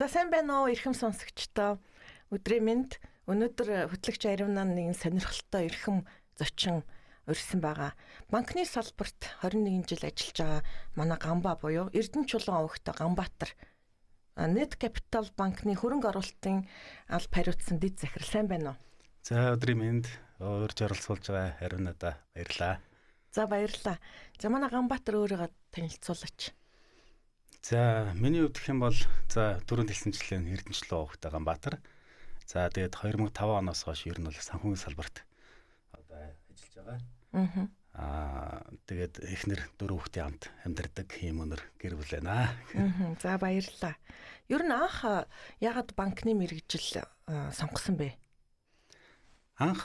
За сайн байна уу эрхэм сонсогчдоо. Өдрийн мэнд. Өнөөдөр хөтлөгч Ариунаа нэгэн сонирхолтой эрхэм зочин урьсан байгаа. Банкны салбарт 21 жил ажиллаж байгаа манай Гамба буюу Эрдэнэ Чулуун овогтой Ганбаатар. Net Capital банкны хөрөнгө оруулалтын алба хариуцсан дэд захирал сайн байна уу? За өдрийн мэнд урьж оролцуулж байгаа Ариунадаа баярлалаа. За баярлалаа. За манай Ганбаатар өөрийгөө танилцуулаач. За миний хувьд гэх юм бол за түрүүнд хэлсэнчлэн Эрдэнэ Чулуун овогтой Ганбаатар. За тэгээд 2005 оноос хойш ер нь бол санхүүгийн салбарт одоо ажиллаж байгаа. Аа тэгээд эхнэр дөрөв хүүхдийн хамт амьдардаг ийм өнөр гэр бүл байна. За баярлалаа. Ер нь анх яагаад банкны мэргэжил сонгосон бэ? Анх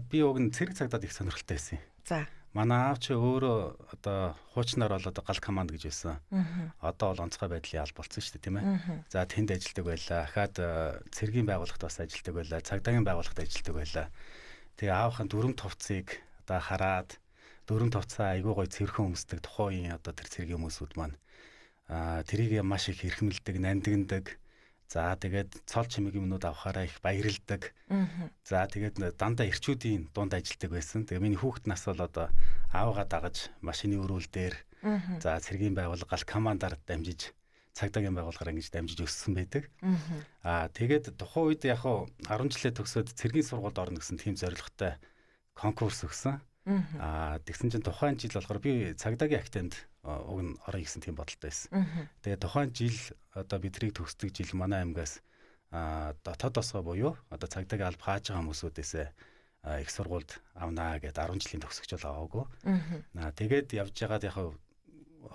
би уг нь цэрэг цагдаад их сонирхолтой байсан юм. За. Манай аав чи өөрөө одоо хуучнаар бол одоо гал команд гэж байсан. Одоо бол онцгой байдлын алба болсон шүү дээ, тийм ээ. За тэнд ажилладаг байлаа. Ахаад цэргийн байгууллагт бас ажилладаг байлаа. Цагдаагийн байгууллагт ажилладаг байлаа. Тэгээ аавынхаа дүрм товцыг одоо хараад дүрм товцоо айгүй гой цэрхэн өмсдөг тухайн үеийн одоо тэр цэргийн хүмүүсүүд маань тэрийг маш их эрхэмлдэг, нандиндаг. За тэгээд цол чимэг юмнууд авахаараа их баярладаг. За тэгээд дандаа эрчүүдийн дунд ажилладаг байсан. Тэгээ миний хүүхэд нас бол одоо аавгаа дагаж машины өрөөл дээр за цэргийн байгууллага гал командаар дамжиж цагдаагийн байгууллагаар ингэж дамжиж өссөн байдаг. Аа тэгээд тухайн үед яг хуу 10 жилээ төгсөөд цэргийн сургуульд орно гэсэн тийм зорилготой конкурс өгсөн. Аа тэгсэн чинь тухайн жил болохоор би цагдаагийн академид уг нь орё гэсэн тийм бодолтой байсан. Тэгээ тухайн жил одоо бидрийг төгсдөг жил манай аймгаас дотоод осгоо буюу одоо цагдаагийн алба хааж байгаа хүмүүсүүдээс их сургуульд авнаа гэд 10 жилийн төгсөгч бол аваагүй. Тэгээд явж байгаад яг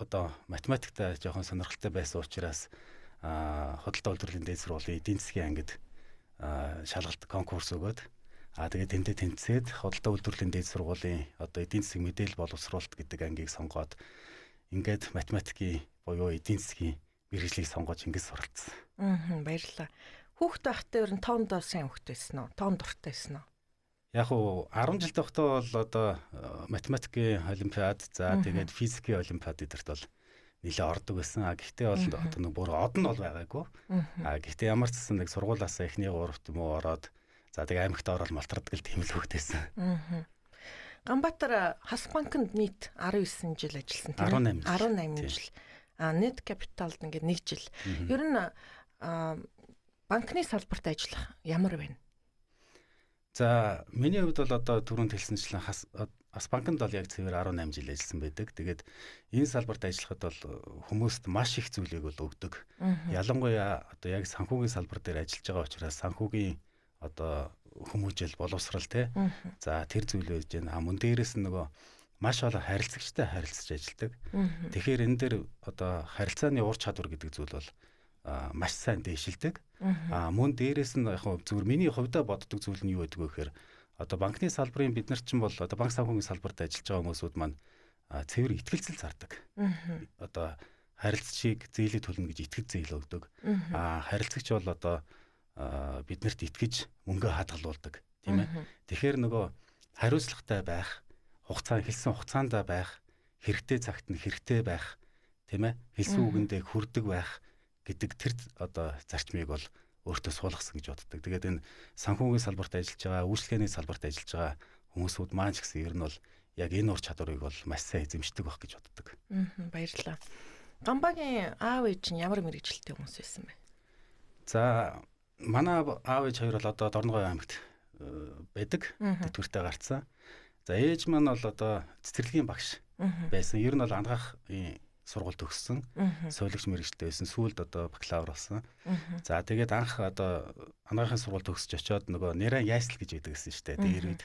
одоо математикта жоохон сонирхолтой байсан учраас худалдаа үйлдвэрлэлийн дээд сургуулийн эдийн засгийн ангид шалгалт конкурс өгөөд тэгээд тэндээ тэнцээд худалдаа үйлдвэрлэлийн дээд сургуулийн одоо эдийн засгийн мэдээлэл боловсруулалт гэдэг ангийг сонгоод ингээд математикийн буюу эдийн засгийн мэргэжлийг сонгож ингээд суралцсан. Баярлалаа. Хүүхэд байхдаа ер нь тоондоо сайн хүүхэд байсан уу? Тоон дуртай байсан уу? Яг уу 10 жил байхдаа бол одоо математикийн олимпиад, за тэгээд физикийн олимпиад эдэрт бол нэлээ ордог байсан. Гэхдээ бол одоо нэг бүр од нь бол байгаагүй. Гэхдээ ямар ч гэсэн нэг сургуулаасаа эхний гуравт юм уу ороод за тэгээ аймагт ороод малтардаг л тийм л хүүхэд байсан. Ганбаатар Хас банкнд нийт 19 жил ажилласан тийм ээ? 18 жил. Net Capital-д ингээд 1 жил. Ер нь банкны салбарт ажиллах ямар байна? За миний хувьд бол одоо түрүүнд хэлсэнчлэн Хас банкнд бол яг цэвэр 18 жил ажилласан байдаг. Тэгээд энэ салбарт ажиллахад бол хүмүүст маш их зүйлийг бол өгдөг. Ялангуяа одоо яг санхүүгийн салбар дээр ажиллаж байгаа учраас санхүүгийн одоо хүмүүжил боловсрал те. За тэр зүйл байж байна. Мөн дээрээс нь нөгөө маш олон харилцагчтай харилцаж ажилладаг. Тэгэхээр энэ дээр одоо харилцааны ур чадвар гэдэг зүйл бол маш сайн дээшилдэг. Мөн дээрээс нь яг зүгээр миний хувьдаа боддог зүйл нь юу гэдэг вэ гэхээр одоо банкны салбарын бид нар чинь бол одоо банк санхүүгийн салбарт ажиллаж байгаа хүмүүсүүд маань цэвэр итгэлцэл зардаг. Одоо харилцагчийг зээлээ төлнө гэж итгэж зээл өгдөг. Харилцагч бол одоо биднэрт итгэж мөнгө хадгалуулдаг, тийм ээ. Тэгэхээр нөгөө хариуцлагатай байх, хугацаа хэлсэн хугацаандаа байх, хэрэгтэй цагт нь хэрэгтэй байх, тийм ээ. Хэлсэн үгэндээ хүрдэг байх гэдэг тэр одоо зарчмыг бол өөртөө суулгасан гэж боддог. Тэгээд энэ санхүүгийн салбарт ажиллаж байгаа, үйлчлэгээний салбарт ажиллаж байгаа хүмүүсүүд маань ч гэсэн ер нь бол яг энэ ур чадварыг бол маш сайн эзэмшдэг байх гэж боддог. Баярлалаа. Гамбагийн аав ээж нь ямар мэргэжилтэй хүмүүс байсан бэ? За манай аав ээж хоёр бол одоо Дорногов аймагт байдаг. Тэтгэвртэй гарцсан. За ээж маань бол одоо цэцэрлэгийн багш байсан. Ер нь бол ангаах сургууль төгссөн. Суулагч мэргэжилтэй байсан. Сүүлд одоо бакалавр болсон. За тэгээд анх одоо ангаахын сургууль төгсөж очиод нөгөө нэрэн яйсл гэж байдаг гэсэн шүү дээ. Тэр үед.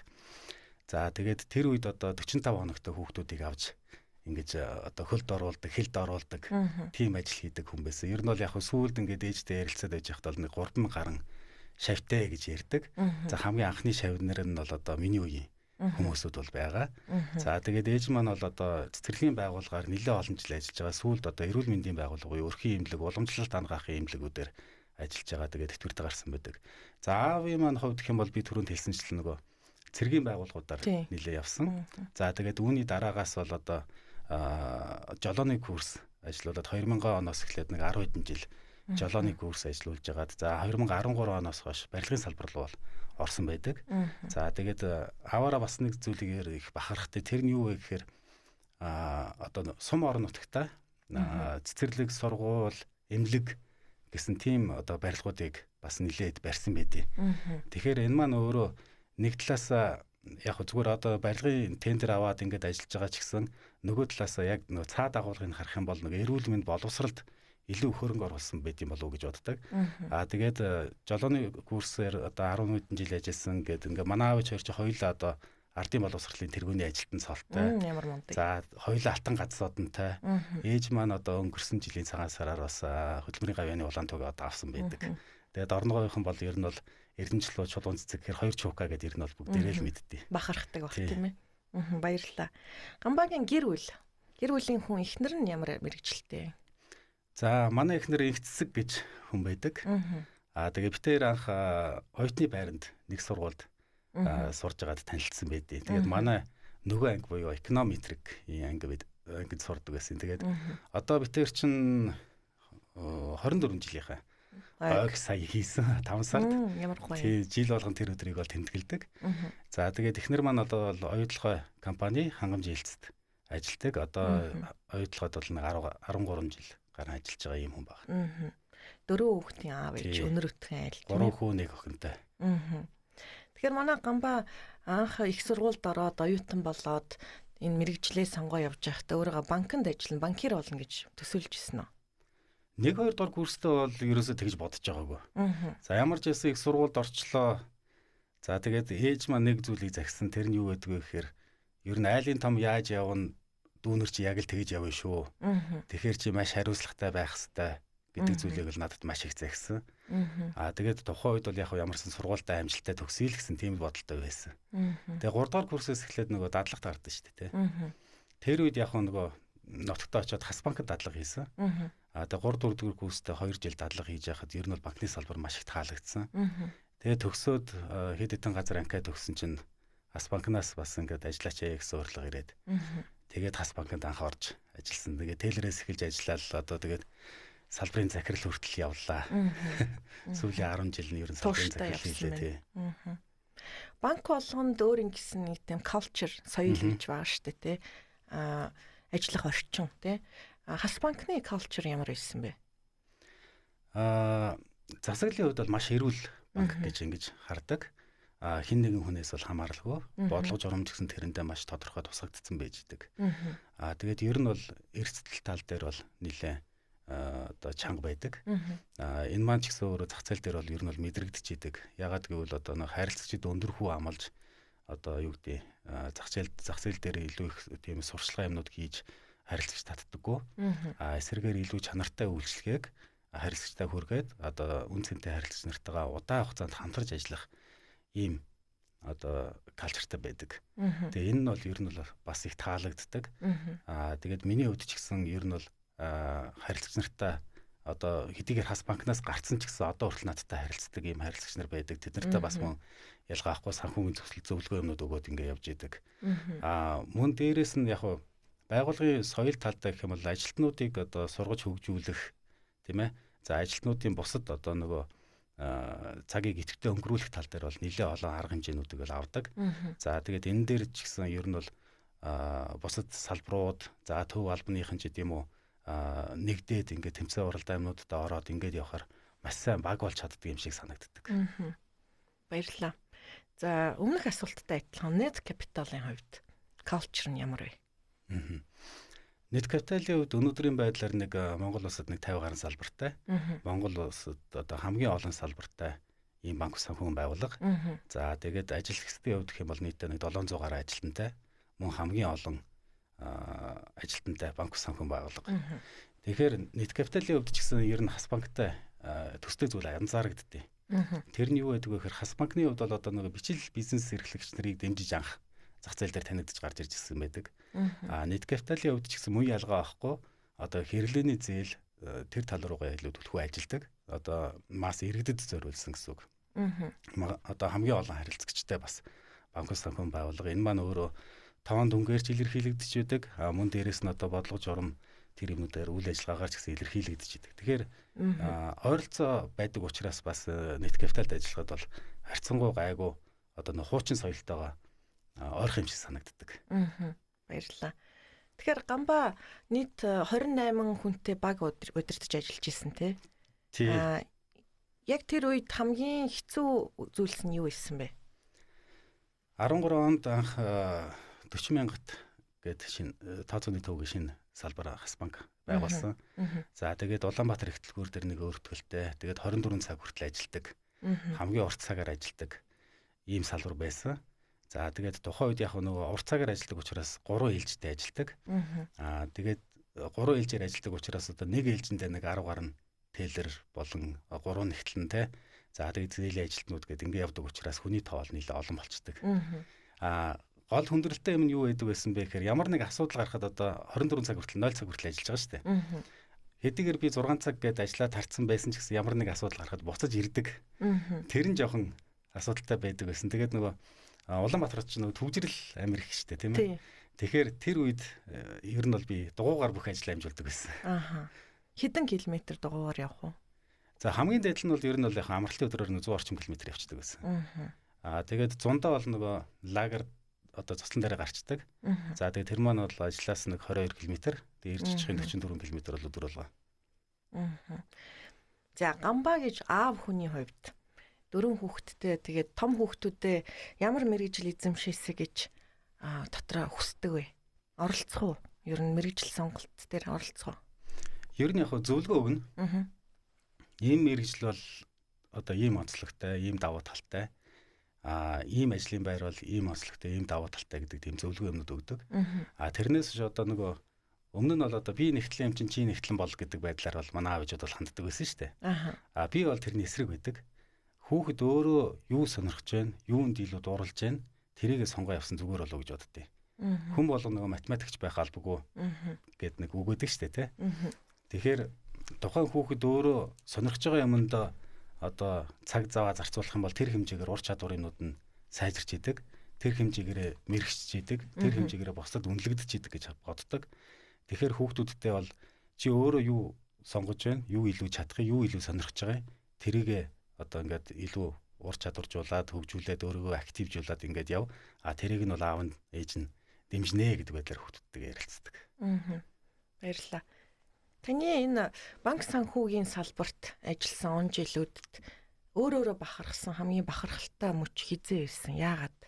За тэгээд тэр үед одоо 45 хоногтой хүүхдүүдийг авч ингэж одоо хөлд оруулдаг, хилд оруулдаг тийм ажил хийдэг хүн байсан. Ер нь бол яг сүүлд ингээд ээжтэй ярилцаад байж байхад бол нэг 3 гарan шавтай гэж ярьдаг. За хамгийн анхны шавнар нь бол одоо миний үеийн хүмүүсүүд бол байгаа. За тэгээд ээж маань бол одоо цэцэрлэгийн байгууллагаар нэлээд олон жил ажиллаж байгаа. Сүүлд одоо эрүүл мэндийн байгууллага буюу өрхийн эмнэлэг, уламжлалт ангаахын эмнэлгүүдээр ажиллаж байгаа. Тэгээд тэтгэвртэй гарсан байдаг. За аавын маань хувьд гэх юм бол би түрүүнд хэлсэнчлэн нөгөө цэргийн байгууллагуудаар нэлээд явсан. За тэгээд үүний дараагаас бол одоо жолооны курс ажиллаулаад 2000 оноос эхлээд нэг 10 хэдэн жил Жолооны курс ажиллуулж байгаад за 2013 оноос хойш барилгын салбар руу бол орсон байдаг. За тэгээд аваараа бас нэг зүйлийг их бахархтай. Тэр нь юу вэ гэхээр одоо сум орон нутагта цэцэрлэг, сургууль, эмнэлэг гэсэн тийм одоо барилгуудыг бас нэлээд барьсан байдیں۔ Тэгэхээр энэ маань өөрөө нэг талаасаа яг зүгээр одоо барилгын тендер аваад ингээд ажиллаж байгаа ч гэсэн нөгөө талаасаа яг нөгөө цаа дагуулгыг харах юм бол нөгөө эрүүл мэнд боловсралд илүү хөрөнгө оруулсан байт юм болов уу гэж боддог. Аа тэгээд жолооны курсээр одоо 10 хэдэн жил ажилласан гэдэг ингээ манай аав хоёр чи хоёулаа одоо ардын боловсролын тэргүүний ажилтан цолтой. Ямар мундаг. За хоёулаа алтан газсуудтай. Ээж маань одоо өнгөрсөн жилийн цагаан сараар бас хөдөлмөрийн гавьяаны улаан туг одоо авсан байдаг. Тэгээд Орноговийнхан бол ер нь бол Эрдэнэчлүү чулуун цэцэг гэхэр хоёр чука гэдэг ер нь бол бүгдээрээ л мэддээ. Бахархдаг баг тийм ээ. Баярлалаа. Гамбагийн гэр бүл. Гэр бүлийн хүн эхнэр нь ямар мэрэгчлээ? За манай эхнэр инх цэцэг гэж хүн байдаг. Аа тэгээ бид тэр анх оюутны байранд нэг сургуульд сурж байгаад танилцсан байдیں۔ Тэгээд манай нөгөө анги буюу эконометрик анги ангид сурдаг байсан. Тэгээд одоо бид тэр чинь 24 жилийнхаа ойг сая хийсэн 5 сард. Ямар гоё. Тий, жил болгон тэр өдрийг бол тэмдэглэдэг. За тэгээд эхнэр маань одоо бол оюутлогой компани хангамж хилцэд ажилладаг. Одоо оюутлогод бол нэг 13 жил гарan ажиллаж байгаа юм хүн байна. Дөрөв хүүхдийн аав ээж өнөр өтгөн айл. 3 хүү нэг охинтой. Тэгэхээр манай Гамбаа анх их сургуульд ороод оюутан болоод энэ мэрэгжлээ сонгоо явж байхдаа өөрийгөө банкнд ажиллана, банкир болно гэж төсөөлж ирсэн үү? 1 2 дугаар курстэй бол ерөөсөө тэгж бодож байгаагүй. За ямар ч байсан их сургуульд орчлоо. За тэгээд ээж маань нэг зүйлийг загсан. Тэр нь юу гэдэг вэ гэхээр ер нь айлын том яаж явна дүүнер чи яг л тэгж явна шүү. Тэгэхээр чи маш хариуцлагатай байх хэвээр гэдэг зүйлийг л надад маш их загсан. Аа тэгээд тухайн үед бол яг ямарсан сургуультай амжилттай төгсөе л гэсэн тийм бодолтой байсан. Тэгээд 3 дугаар курсээс эхлээд нөгөө дадлагт гардаг шүү дээ, тэ. Тэр үед яг нөгөө нутагтаа очиод Хас банкд дадлага хийсэн. Аа тэгээд 3 4 дугаар курстэй 2 жил дадлага хийж байхад ер нь бол банкны салбар маш их таалагдсан. Тэгээд төгсөөд хэд хэдэн газар анкет өгсөн чинь Хас банкнаас бас ингээд ажиллаач ээ гэсэн урилга ирээд. Тэгээд Хас банкнд анх орж ажилласан. Тэгээд тейлерээс эхэлж ажиллаад одоо тэгээд салбарын захирал хүртэл явлаа. Сүүлийн 10 жил нь ер нь салбарын захирал хийлээ тий. Банк болгонд өөр ингэсэн нэг тийм culture, соёл гэж байгаа шүү дээ тий. Аа ажиллах орчин тий. Хас банкны culture ямар байсан бэ? Аа засаглалын хувьд бол маш эрүүл банк гэж ингэж хардаг. Аа хин нэгэн хүнээс бол хамааралгүй. Бодлого журамч гэсэн тэрэндээ маш тодорхой тусгагдсан байж идэг. Аа тэгээд ер нь бол эрсдэл тал дээр бол нэлээд одоо чанга байдаг. Аа энэ маань ч гэсэн өөрөө зах зээл дээр бол ер нь бол мэдрэгдэж идэг. Ягаад гэвэл одоо нэг харилцагчид өндөр хүү амлаж одоо юу гэдэг зах зээл дээр илүү их тийм сурчлагын юмнууд хийж харилцагч татдаггүй. Аа эсрэгээр илүү чанартай үйлчлэгийг харилцагчтай хүргээд одоо үн цэнтэй харилцагч нартайгаа удаан хугацаанд хамтарч ажиллах ийм одоо калчертай байдаг. Тэгээ энэ нь бол ер нь бол бас их таалагддаг. Аа тэгээд миний хувьд ч гэсэн ер нь бол харилцагч нартай одоо хэдийгээр Хас банкнаас гарцсан ч гэсэн одоо хүртэл надтай харилцдаг ийм харилцагч нар байдаг. Тэд нартай бас мөн ялгаа авахгүй санхүүгийн зөвсөл зөвлөгөө юмнууд өгөөд ингээ явж идэг. Аа мөн дээрээс нь яг байгууллагын соёл талдаа гэх юм бол ажилтнуудыг одоо сургаж хөгжүүлэх тийм ээ. За ажилтнуудын бусад одоо нөгөө цагийг идэвхтэй өнгөрүүлэх тал дээр бол нэлээд олон арга хэмжээнүүдийг бол авдаг. За тэгээд энэ дээр ч гэсэн ер нь бол бусад салбарууд за төв албаныхан ч гэдэм үү нэгдээд ингээд тэмцээн уралдаан юмнуудад ороод ингээд явахаар маш сайн баг болж чаддаг юм шиг санагддаг. Баярлалаа. За өмнөх асуулттай адилхан Net Capital-ын хувьд culture нь ямар вэ? Net Capital-ийн хувьд өнөөдрийн байдлаар нэг Монгол улсад нэг 50 гаруй салбартай. Монгол улсад одоо хамгийн олон салбартай ийм банк санхүүгийн байгууллага. За тэгээд ажилтны хувьд гэх юм бол нийтдээ нэг 700 гаруй ажилтнтай. Мөн хамгийн олон ажилтнтай банк санхүүгийн байгууллага. Тэгэхээр Net Capital-ийн хувьд ч гэсэн ер нь Хас банктай төстэй зүйл анзаарэгддэг. Тэр нь юу гэдэг вэ гэхээр Хас банкны хувьд бол одоо нэг бичил бизнес эрхлэгч нарыг дэмжиж анх зах зээл дээр танигдаж гарч ирж ирсэн байдаг. А Net Capital-ийн хувьд ч гэсэн мөн ялгаа авахгүй одоо хэрэглээний зээл тэр тал руугаа илүү түлхүү ажилдаг. Одоо масс иргэдэд зориулсан гэсэн үг. Одоо хамгийн олон харилцагчтай бас банк санхүүгийн байгууллага. Энэ маань өөрөө тоон дүнгээр ч илэрхийлэгдэж байдаг. А мөн дээрээс нь одоо бодлого журам тэр юмнуудаар үйл ажиллагаагаар ч гэсэн илэрхийлэгдэж идэг. Тэгэхээр ойролцоо байдаг учраас бас нийт капиталд ажиллахад бол харьцангуй гайгүй одоо нөх хуучин соёлтойгоо ойрхон юм шиг санагддаг. Баярлалаа. Тэгэхээр Гамбаа нийт 28 хүнтэй баг удирдах ажиллаж исэн тий. Яг тэр үед хамгийн хэцүү зүйлс нь юу байсан бэ? 13 онд анх 40 мянгат гээд шинэ тооцооны төвгийн шинэ салбар Хас банк байгуулсан. За тэгээд Улаанбаатар их төлгүүр дээр нэг өөртгөлтэй. Тэгээд 24 цаг хүртэл ажилладаг. Хамгийн урт цагаар ажилладаг ийм салбар байсан. За тэгээд тухайн үед яг нөгөө урт цагаар ажилладаг учраас 3 ээлжтэй ажилладаг. Тэгээд 3 ээлжээр ажилладаг учраас одоо нэг ээлжиндээ нэг 10 гаруй тейлер болон 3 нэгтлэн те. За тэгээд зээлийн ажилтнууд гэдэг ингэ явдаг учраас хүний тоо бол нэлээд олон болчдөг. Гол хүндрэлтэй юм нь юу байдаг байсан бэ гэхээр ямар нэг асуудал гарахад одоо 24 цаг хүртэл 0 цаг хүртэл ажиллаж байгаа шүү дээ. Хэдийгээр би 6 цаг гээд ажиллаа тарцсан байсан ч гэсэн ямар нэг асуудал гарахад буцаж ирдэг. Тэр нь жоохон асуудалтай байдаг байсан. Тэгээд нөгөө Улаанбаатарт ч нөгөө төвжирэл амир их шүү дээ, тийм ээ. Тэгэхээр тэр үед ер нь бол би дугуугаар бүх ажлаа амжуулдаг байсан. Хэдэн километр дугуугаар явах вэ? За хамгийн дээд нь бол ер нь бол яг амралтын өдрөөр 100 орчим километр явчихдаг байсан. Тэгээд зундаа бол нөгөө лагер одоо цуслан дээр гарчдаг. За тэгээд тэр маань бол ажлаас нэг 22 км, тэгээд ирж очихын 44 км бол өдөр болгоо. За Гамбаа гэж аав хүний хувьд дөрвөн хүүхэдтэй тэгээд том хүүхдүүдээ ямар мэргэжил эзэмшээсэй гэж дотроо хүсдэг вэ? Оролцох уу? Ер нь мэргэжил сонголт дээр оролцох уу? Ер нь яг зөвлөгөө өгнө. Ийм мэргэжил бол одоо ийм онцлогтой, ийм давуу талтай. Ийм ажлын байр бол ийм онцлогтой, ийм давуу талтай гэдэг тийм зөвлөгөө юмнууд өгдөг. Тэрнээс ч одоо нөгөө өмнө нь бол одоо би нэгтлэн юм чинь чи нэгтлэн бол гэдэг байдлаар бол манай аав ээжүүд бол ханддаг байсан шүү дээ. Би бол тэрний эсрэг байдаг. Хүүхэд өөрөө юу сонирхож байна, юунд илүү дурлж байна, тэрийг сонгоо явсан зүгээр болов гэж боддیں۔ Хүн болго нөгөө математикч байх албагүй гэд нэг үг өгдөг шүү дээ, тэ. Тэгэхээр тухайн хүүхэд өөрөө сонирхож байгаа юмд одоо цаг заваа зарцуулах юм бол тэр хэмжээгээр ур чадвар юмнууд нь сайжирч идэг, тэр хэмжээгээр мэрэгчж идэг, тэр хэмжээгээр бусдад үнэлэгдэж идэг гэж боддог. Тэгэхээр хүүхдүүдтэй бол чи өөрөө юу сонгож байна, юу илүү чадах, юу илүү сонирхож байгаа, тэрийг одоо ингээд илүү ур чадваржуулаад хөгжүүлээд өөрийгөө активжуулаад ингээд яв. Тэрийг нь бол аав нь ээж нь дэмжинэ гэдэг байдлаар хүүхдүүдтэйгээ ярилцдаг. Баярлалаа. Таны энэ банк санхүүгийн салбарт ажилласан он жилүүдэд өөр өөрө бахархсан хамгийн бахархалтай мөч хизээ ирсэн? Яагаад?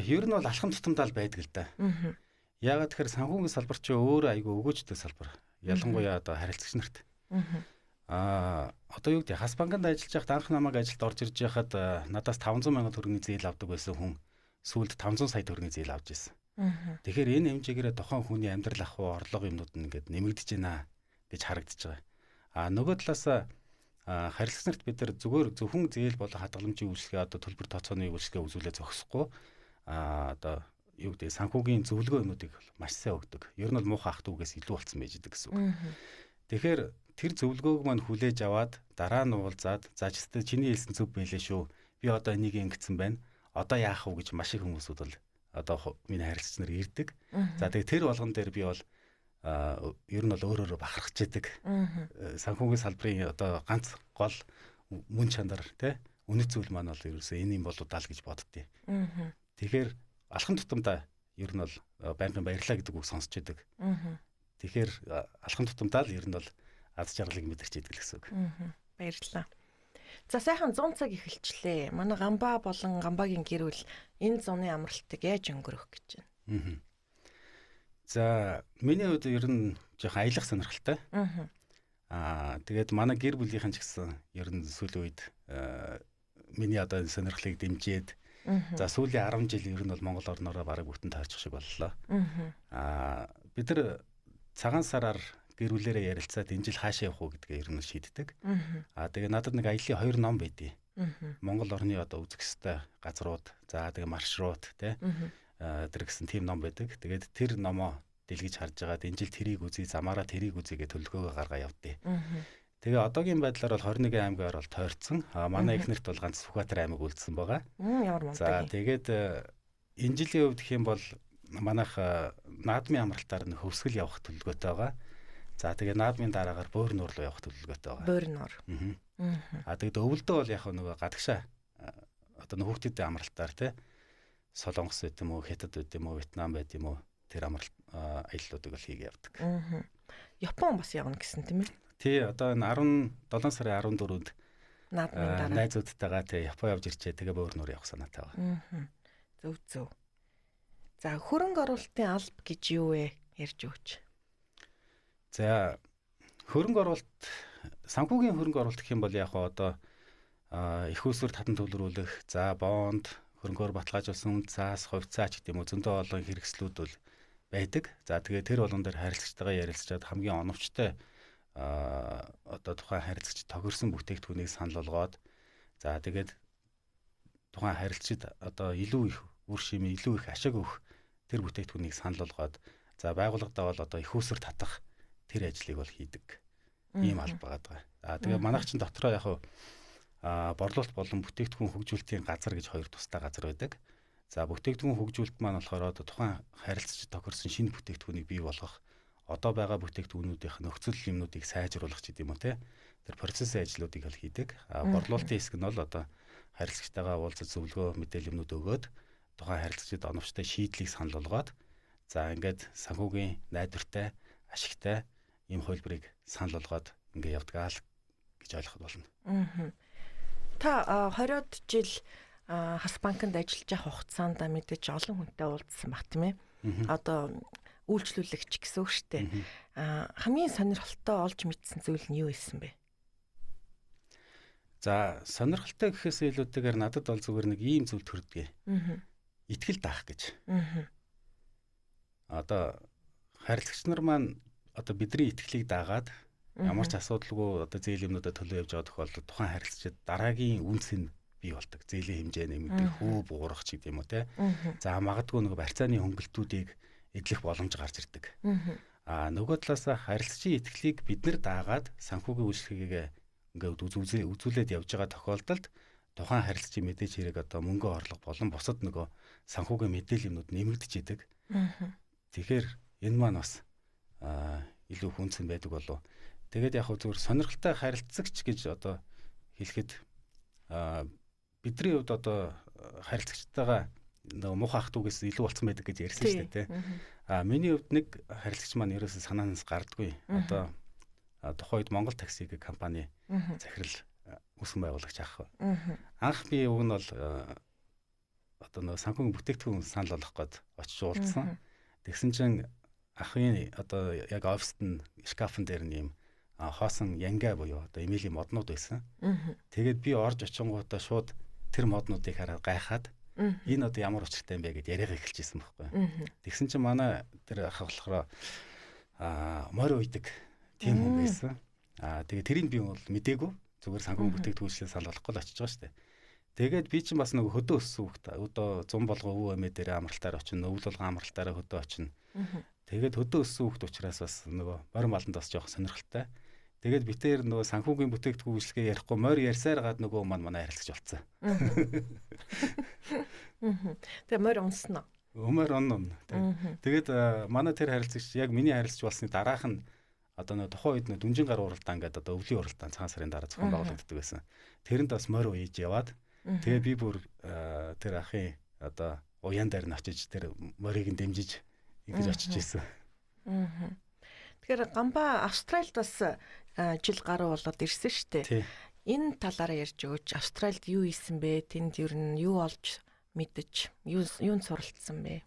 Ер нь бол алхам тутамдаа л байдаг л да. Яагаад тэгэхээр санхүүгийн салбар чи өөрөө айгүй өгөөжтэй салбар. Ялангуяа одоо харилцагч нарт. Одоо юу гэдэг Хас банкнд ажиллаж байхад анх намайг ажилд орж ирж байхад надаас 500 мянган төгрөгийн зээл авдаг байсан хүн сүүлд 500 сая төгрөгийн зээл авч ирсэн. Тэгэхээр энэ хэмжээгээр тухайн хүний амьдрал ах уу орлого юмнууд нь ингээд нэмэгдэж байна гэж харагдаж байгаа. Нөгөө талаас харилцагч нарт бид нар зүгээр зөвхөн зээл болон хадгаламжийн үйлчлэгээ одоо төлбөр тооцооны үйлчлэгээ үзүүлээ зогсохгүй одоо юу гэдэг санхүүгийн зөвлөгөө юмнуудыг маш сайн өгдөг. Ер нь бол муухай ах дүүгээс илүү болсон байж идэг гэсэн үг. Тэгэхээр тэр зөвлөгөөг маань хүлээж аваад дараа нь уулзаад за ч гэсэн чиний хэлсэн зөв байлээ шүү. Би одоо энийг ингэсэн байна. Одоо яах вэ гэж маш их хүмүүсүүд бол одоо миний харилцагч нар ирдэг. За тэгээ тэр болгон дээр би бол ер нь бол өөр өөрө бахархаж идэг. Санхүүгийн салбарын одоо ганц гол мөн чанар тий үнэт зүйл маань бол ерөөсөө энэ юм болоо даа л гэж боддیں۔ Тэгэхээр алхам тутамдаа ер нь бол байнгын баярлаа гэдэг үг сонсч идэг. Тэгэхээр алхам тутамдаа л ер нь бол аз жаргалыг мэдэрч идэг л гэсэн үг. Баярлалаа. За сайхан 100 цаг эхэлчлээ. Манай Гамбаа болон Гамбаагийн гэр бүл энэ зуны амралтыг яаж өнгөрөөх гэж байна? За миний хувьд ер нь жоохон аялах сонирхолтой. Тэгээд манай гэр бүлийнхэн ч гэсэн ер нь сүүлийн үед миний одоо сонирхлыг дэмжиж за сүүлийн 10 жил ер нь бол Монгол орноороо бараг бүтэн таарчих шиг боллоо. Бид нар цагаан сараар гэр бүлээрээ ярилцаад энэ жил хаашаа явах уу гэдгээ ер нь шийддэг. Тэгээ надад нэг аялын 2 ном байдیں۔ Монгол орны одоо үзэх ёстой газрууд, за тэгээ маршрут тий тэр гэсэн тийм ном байдаг. Тэгээд тэр номоо дэлгэж харж байгаад энэ жил тэрийг үзье, замаараа тэрийг үзье гэж төлөвлөгөөгөө гаргаа явдیں۔ Тэгээ одоогийн байдлаар бол 21 аймгаар бол тойрцсон. Манай эхнэрт бол ганц Сүхбаатар аймаг үлдсэн байгаа. Ямар мундаг. За тэгээд энэ жилийн хувьд гэх юм бол Манайх наадмын амралтаар нэг хөвсгөл явах төлөвлөгөөтэй байгаа. За тэгээ наадмын дараагаар Бөөр нуур руу явах төлөвлөгөөтэй байгаа. Бөөр нуур. Аа. Тэгээд өвөлдөө бол яг нөгөө гадагшаа одоо хүүхдүүдийн амралтаар те Солонгос байт юм уу, Хятад байт юм уу, Вьетнам байт юм уу тэр амралт аяллуудыг бол хийгээ явдаг. Аа. Япон бас явна гэсэн тийм ээ? Тий, одоо энэ 17 сарын 14-нд наадмын дараа найзуудтайгаа тий Япон явж ирчээ, тэгээ Бөөр нуур явах санаатай байгаа. Аа. Зөв зөв. За хөрөнгө оруулалтын алба гэж юу вэ? Ярьж өгөөч. За хөрөнгө оруулалт, санхүүгийн хөрөнгө оруулалт гэх юм бол яг одоо их усүр татан төлрүүлэх, за бонд, хөрөнгөөр баталгаажуулсан үнд цаас, хувьцаа ч гэдэг юм уу зөндөө олон хэрэгслүүд бол байдаг. За тэгээ тэр болгон дээр харилцагчтайгаа ярилцчаад хамгийн оновчтой одоо тухайн харилцагч тохирсон бүтээгдэхүүнийг санал болгоод за тэгээд тухайн харилцагчид одоо илүү их үр шимээ, илүү их ашиг өгөх тэр бүтээгдэхүүнийг санал болгоод за байгууллагадаа бол одоо их усүр татах тэр ажлыг бол хийдэг. Ийм алба байгаа. Аа тэгээ манайх чинь дотроо яг борлуулалт болон бүтээгдэхүүн хөгжүүлэлтийн газар гэж хоёр тусдай газар байдаг. За бүтээгдэхүүн хөгжүүлэлт маань болохоор одоо тухайн харилцагч тохирсон шинэ бүтээгдэхүүнийг бий болгох, одоо байгаа бүтээгдэхүүнүүдийнх нөхцөл юмнуудыг сайжруулах ч гэдэм үү те. Тэр процессын ажлуудыг бол хийдэг. А борлуулалтын хэсэг нь бол одоо харилцагчтайгаа уулзаж зөвлөгөө мэдээлэл юмнууд өгөөд тухайн харилцагчид оновчтой шийдлийг санал болгоод за ингээд санхүүгийн найдвартай, ашигтай ийм хувилбарыг санал болгоод ингээ явдгаа л гэж ойлгоход болно. Аа. Та 20-од жил Хас банкнд ажиллаж явах хугацаанд мэдээж олон хүнтэй уулзсан баг тийм ээ. Одоо үйлчлүүлэгч гэсэн үг шүү дээ. Хамгийн сонирхолтой олж мэдсэн зүйл нь юу байсан бэ? За сонирхолтой гэхээс илүүтэйгээр надад бол зүгээр нэг ийм зүйл төрдөг. Итгэл даах гэж. Одоо харилцагч нар маань одоо бидний итгэлийг дагаад ямар ч асуудалгүй одоо зээл юмнуудаа төлөө явж байгаа тохиолдолд тухайн харилцагчид дараагийн үнц нь бий болдог. Зээлийн хэмжээ нэмэгдэх, хүү буурах ч гэдэм үү те. За магадгүй нөгөө барьцааны хөнгөлтүүдийг эдлэх боломж гарч ирдэг. Аа нөгөө талаасаа харилцагчийн итгэлийг бид нар дагаад санхүүгийн үйлчлэгээ ингээд үзүүлээд явж байгаа тохиолдолд тухайн харилцагчийн мэдээж хэрэг одоо мөнгө орлого болон бусад нөгөө санхүүгийн мэдээлэл юмнууд нэмэгдэж идэг. Тэгэхээр энэ маань бас илүү хүнцэн байдаг болов. Тэгээд яг хөө зүгээр сонирхолтой харилцагч гэж одоо хэлэхэд бидний хувьд одоо харилцагчтайгаа нөгөө муухай ах дүүгээс илүү болцсон байдаг гэж ярьсан шүү дээ, тий. Миний хувьд нэг харилцагч маань ерөөсөө санаанаас гардаггүй. Одоо тухайн үед Монгол такси гэх компани захирал үүсгэн байгуулагч ах. Анх би уг нь бол одоо нөгөө санхүүгийн бүтээгдэхүүн санал болгох гээд очиж уулзсан. Тэгсэн чинь ахын одоо яг оффист нь шкафн дээр нь юм хоосон янга буюу одоо эмээлийн моднууд байсан. Тэгээд би орж очингуудаа шууд тэр моднуудыг хараад гайхаад энэ одоо ямар учиртай юм бэ гэд яриагаа эхэлж исэн байхгүй. Тэгсэн чинь манай тэр ах болохоор морь уйдаг тийм хүн байсан. Тэгээ тэрийг би бол мдээгүй. Зүгээр санхүүгийн бүтээгдэхүүнчлэн санал болгохгүй л очиж байгаа шүү дээ. Тэгээд би чинь бас нөгөө хөдөө өссөн хүүхэд. Одоо зун болгоо өвөө эмээ дээр амралтаар очино, өвөл болгон амралтаараа хөдөө очино. Тэгээд хөдөө өссөн хүүхэд учраас бас нөгөө морин баланд бас жоох сонирхолтой. Тэгээд би тэр нөгөө санхүүгийн бүтээгдэхүүн үйлчлэгээ ярихгүй морь ярьсаар гад нөгөө маань манай харилцагч болцсон. Тэгээ морь унсан уу? Морь унна. Тэгээд манай тэр харилцагч яг миний харилцагч болсны дараах нь одоо нөгөө тухайн үед нөгөө дүнжин гар уралдаан гэдэг одоо өвлийн уралдаан цагаан сарын дараа зохион байгуулагддаг байсан. Тэрэнд бас морь уяж яваад тэгээ би бүр тэр ахын одоо уян дээр нь очиж тэр морийг нь дэмжиж ингэж очиж исэн. Тэгэхээр Гамбаа Австралид бас жил гаруй болоод ирсэн шүү дээ. Энэ талаараа ярьж өгөөч. Австралид юу хийсэн бэ? Тэнд ер нь юу олж мэдэж, юунд суралцсан бэ?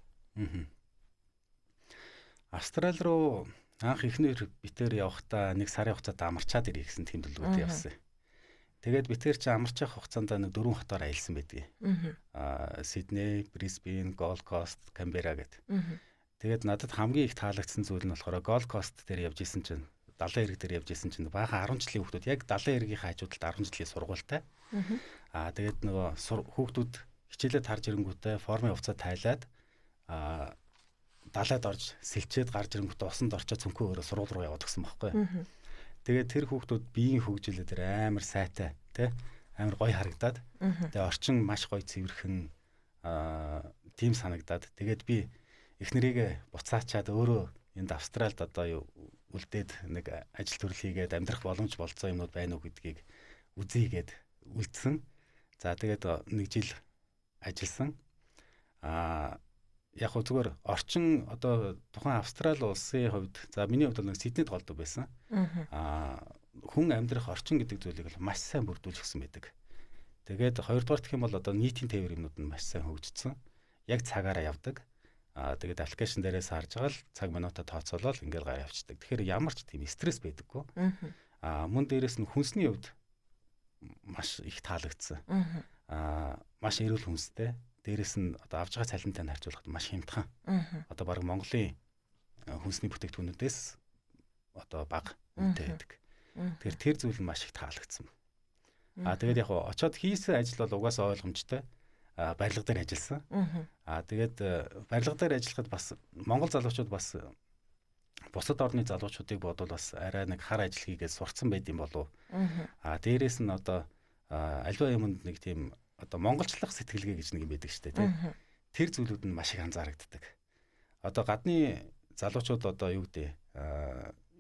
Австрали руу анх эхнэр битээр явахдаа нэг сарын хугацаанд амарчаад ирэх гэсэн тийм төлөвлөгөөтэй явсан. Тэгээд битээр чи амарчих хугацаанд нэг 4 хотоор аялсан байдгийг. Сидней, Брисбен, Gold Coast, Canberra гэдэг. Тэгээд надад хамгийн их таалагдсан зүйл нь болохоор Gold Coast дээр явж исэн чинь далайн эрэг дээр явж исэн чинь баахан 10 жилийн хүүхдүүд яг далайн эргийн хажуудалд 10 жилийн сургуультай. Тэгээд нөгөө хүүхдүүд хичээлээ тарж ирэнгүүтээ формын хувцас тайлаад далайд орж сэлчээд гарч ирэнгүүтээ усанд орчоод цүнхөө өөрөө сургууль руу яваад гисэн байхгүй. Тэгээд тэр хүүхдүүд биеийн хөгжилөө тэр амар сайтай тий амар гоё харагдаад тэгээд орчин маш гоё цэвэрхэн тийм санагдаад тэгээд би эхнэрийгээ буцаачаад өөрөө энд Австралид одоо үлдээд нэг ажил төрөл хийгээд амьдрах боломж болцсон юмнууд байна уу гэдгийг үзье гээд үлдсэн. За тэгээд нэг жил ажилласан. Яг хөө зүгээр орчин одоо тухайн Австрали улсын хувьд, за миний хувьд бол нэг Сиднейд голдог байсан. Хүн амьдрах орчин гэдэг зүйлийг бол маш сайн бүрдүүлж өгсөн байдаг. Тэгээд хоёрдугаар гэх юм бол одоо нийтийн тээвэр юмнууд нь маш сайн хөгжсөн. Яг цагаараа явдаг. Тэгээд аппликейшн дээрээс харж байгаа л цаг минутаа тооцоолол ингээл гараа явчихдаг. Тэгэхээр ямар ч тийм стресс байдаггүй. Мөн дээрээс нь хүнсний хувьд маш их таалагдсан. Маш эрүүл хүнстэй. Дээрээс нь одоо авж байгаа цалинтай нь харьцуулахад маш хямдхан. Одоо бараг Монголын хүнсний бүтээгдэхүүнүүдээс одоо бага үнэтэй байдаг. Тэгэхээр тэр зүйл нь маш их таалагдсан. Тэгээд яг очоод хийсэн ажил бол угаасаа ойлгомжтой. Барилга дээр ажилласан. Тэгээд барилга дээр ажиллахад бас Монгол залуучууд бас бусад орны залуучуудыг бодвол бас арай нэг хар ажил хийгээд сурцсан байд юм болов. Дээрээс нь одоо альва юмд нэг тийм одоо монголчлах сэтгэлгээ гэж нэг юм байдаг шүү дээ, тийм. Тэр зүйлүүд нь маш их анзаарагддаг. Одоо гадны залуучууд одоо юу гэдэг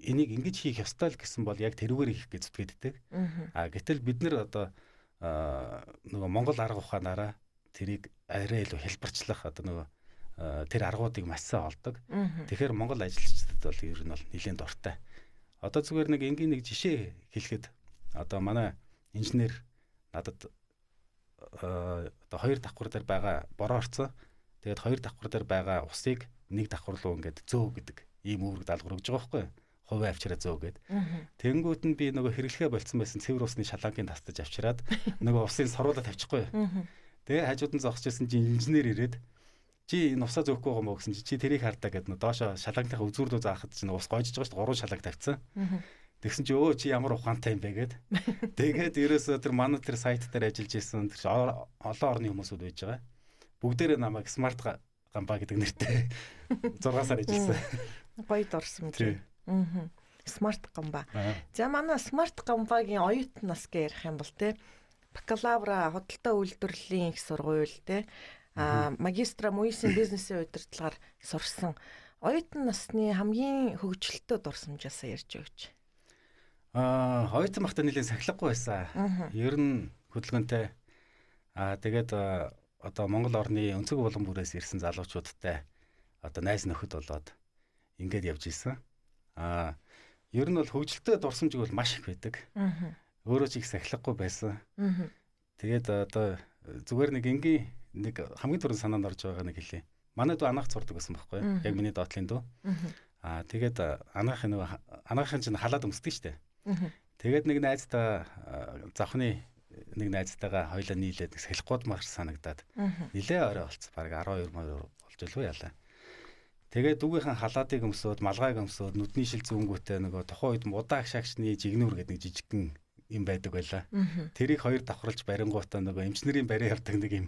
энийг ингэж хийх ёстой л гэсэн бол яг тэрүүгээр хийх гэж зүтгээддэг. Гэтэл бид нэр одоо нөгөө монгол арга ухаанаараа тэрийг арай илүү хэлбэрчлэх одоо нөгөө тэр аргуудыг маш сайн олдог. Тэгэхээр монгол ажилчдад бол ер нь бол нэлээд дуртай. Одоо зүгээр нэг энгийн нэг жишээ хэлэхэд одоо манай инженер надад одоо хоёр давхар дээр байгаа бороо орцсон. Тэгээд хоёр давхар дээр байгаа усыг нэг давхар руу ингээд зөө гэдэг ийм үүрэг даалгавар өгж байгаа байхгүй юу? Хувийн авчираа зөө гэд. Тэнгүүт нь би нөгөө хэрэглэхээ болцсон байсан цэвэр усны шалангийн тастаж авчираад нөгөө усын соруулаад тавьчихгүй. Тэгээ хажууд нь зогсож байсан чинь инженер ирээд чи энэ усаа зөөхгүй байгаа мó гэсэн чи тэрийг хардаа гэд нөө доошо шалангийнхаа үзүүр рүү заахад чинь ус гойжж байгаа шүү дээ. 3 шаланг тавьсан. Тэгсэн чи өө чи ямар ухаантай юм бэ гэд. Тэгээд ерөөсөө тэр манай тэр сайт дээр ажиллаж исэн тэр олон орны хүмүүсүүд байж байгаа. Бүгдээрээ намайг смарт гамба гэдэг нэртэй 6 сар ажилласан. Гоё дурсан мэт. Смарт гамба. За манай смарт гамбагийн оюутан нас гэж ярих юм бол те бакалавра худалдаа үйлдвэрлэлийн их сургууль те магистра муйсын бизнесийн удирдлагаар сурсан оюутан насны хамгийн хөгжилтэй дурсамжаасаа ярьж өгч. Оюутан байхдаа нэлээд сахилгагүй байсан. Ер нь хөдөлгөөнтэй. Тэгээд одоо Монгол орны өнцөг булан бүрээс ирсэн залуучуудтай одоо найз нөхөд болоод ингээд явж исэн. Ер нь бол хөгжилтэй дурсамж бол маш их байдаг. Өөрөө ч их сахилгагүй байсан. Тэгээд одоо зүгээр нэг энгийн нэг хамгийн түрүүнд санаанд орж байгаа нэг хэлье. Манай дүү анаах зурдаг байсан байхгүй юу? Яг миний доотлын дүү. Тэгээд анаахын нөгөө анаахын чинь халаад өмсдөг шүү дээ. Тэгээд нэг найзтай завхны нэг найзтайгаа хоёлаа нийлээд нэг сахилгууд маш санагдаад нилээ орой болцсон. Бараг 12 мөр болж илүү ялаа. Тэгээд дүүгийнхэн халаадыг өмсөөд, малгайг өмсөөд, нүдний шил зүүнгүүтээ нөгөө тухайн үед мудаа агшаагчны жигнүүр гэдэг нэг жижигхэн юм байдаг байлаа. Тэрийг хоёр давхарлаж барингуутаа нөгөө эмчнэрийн барин явдаг нэг юм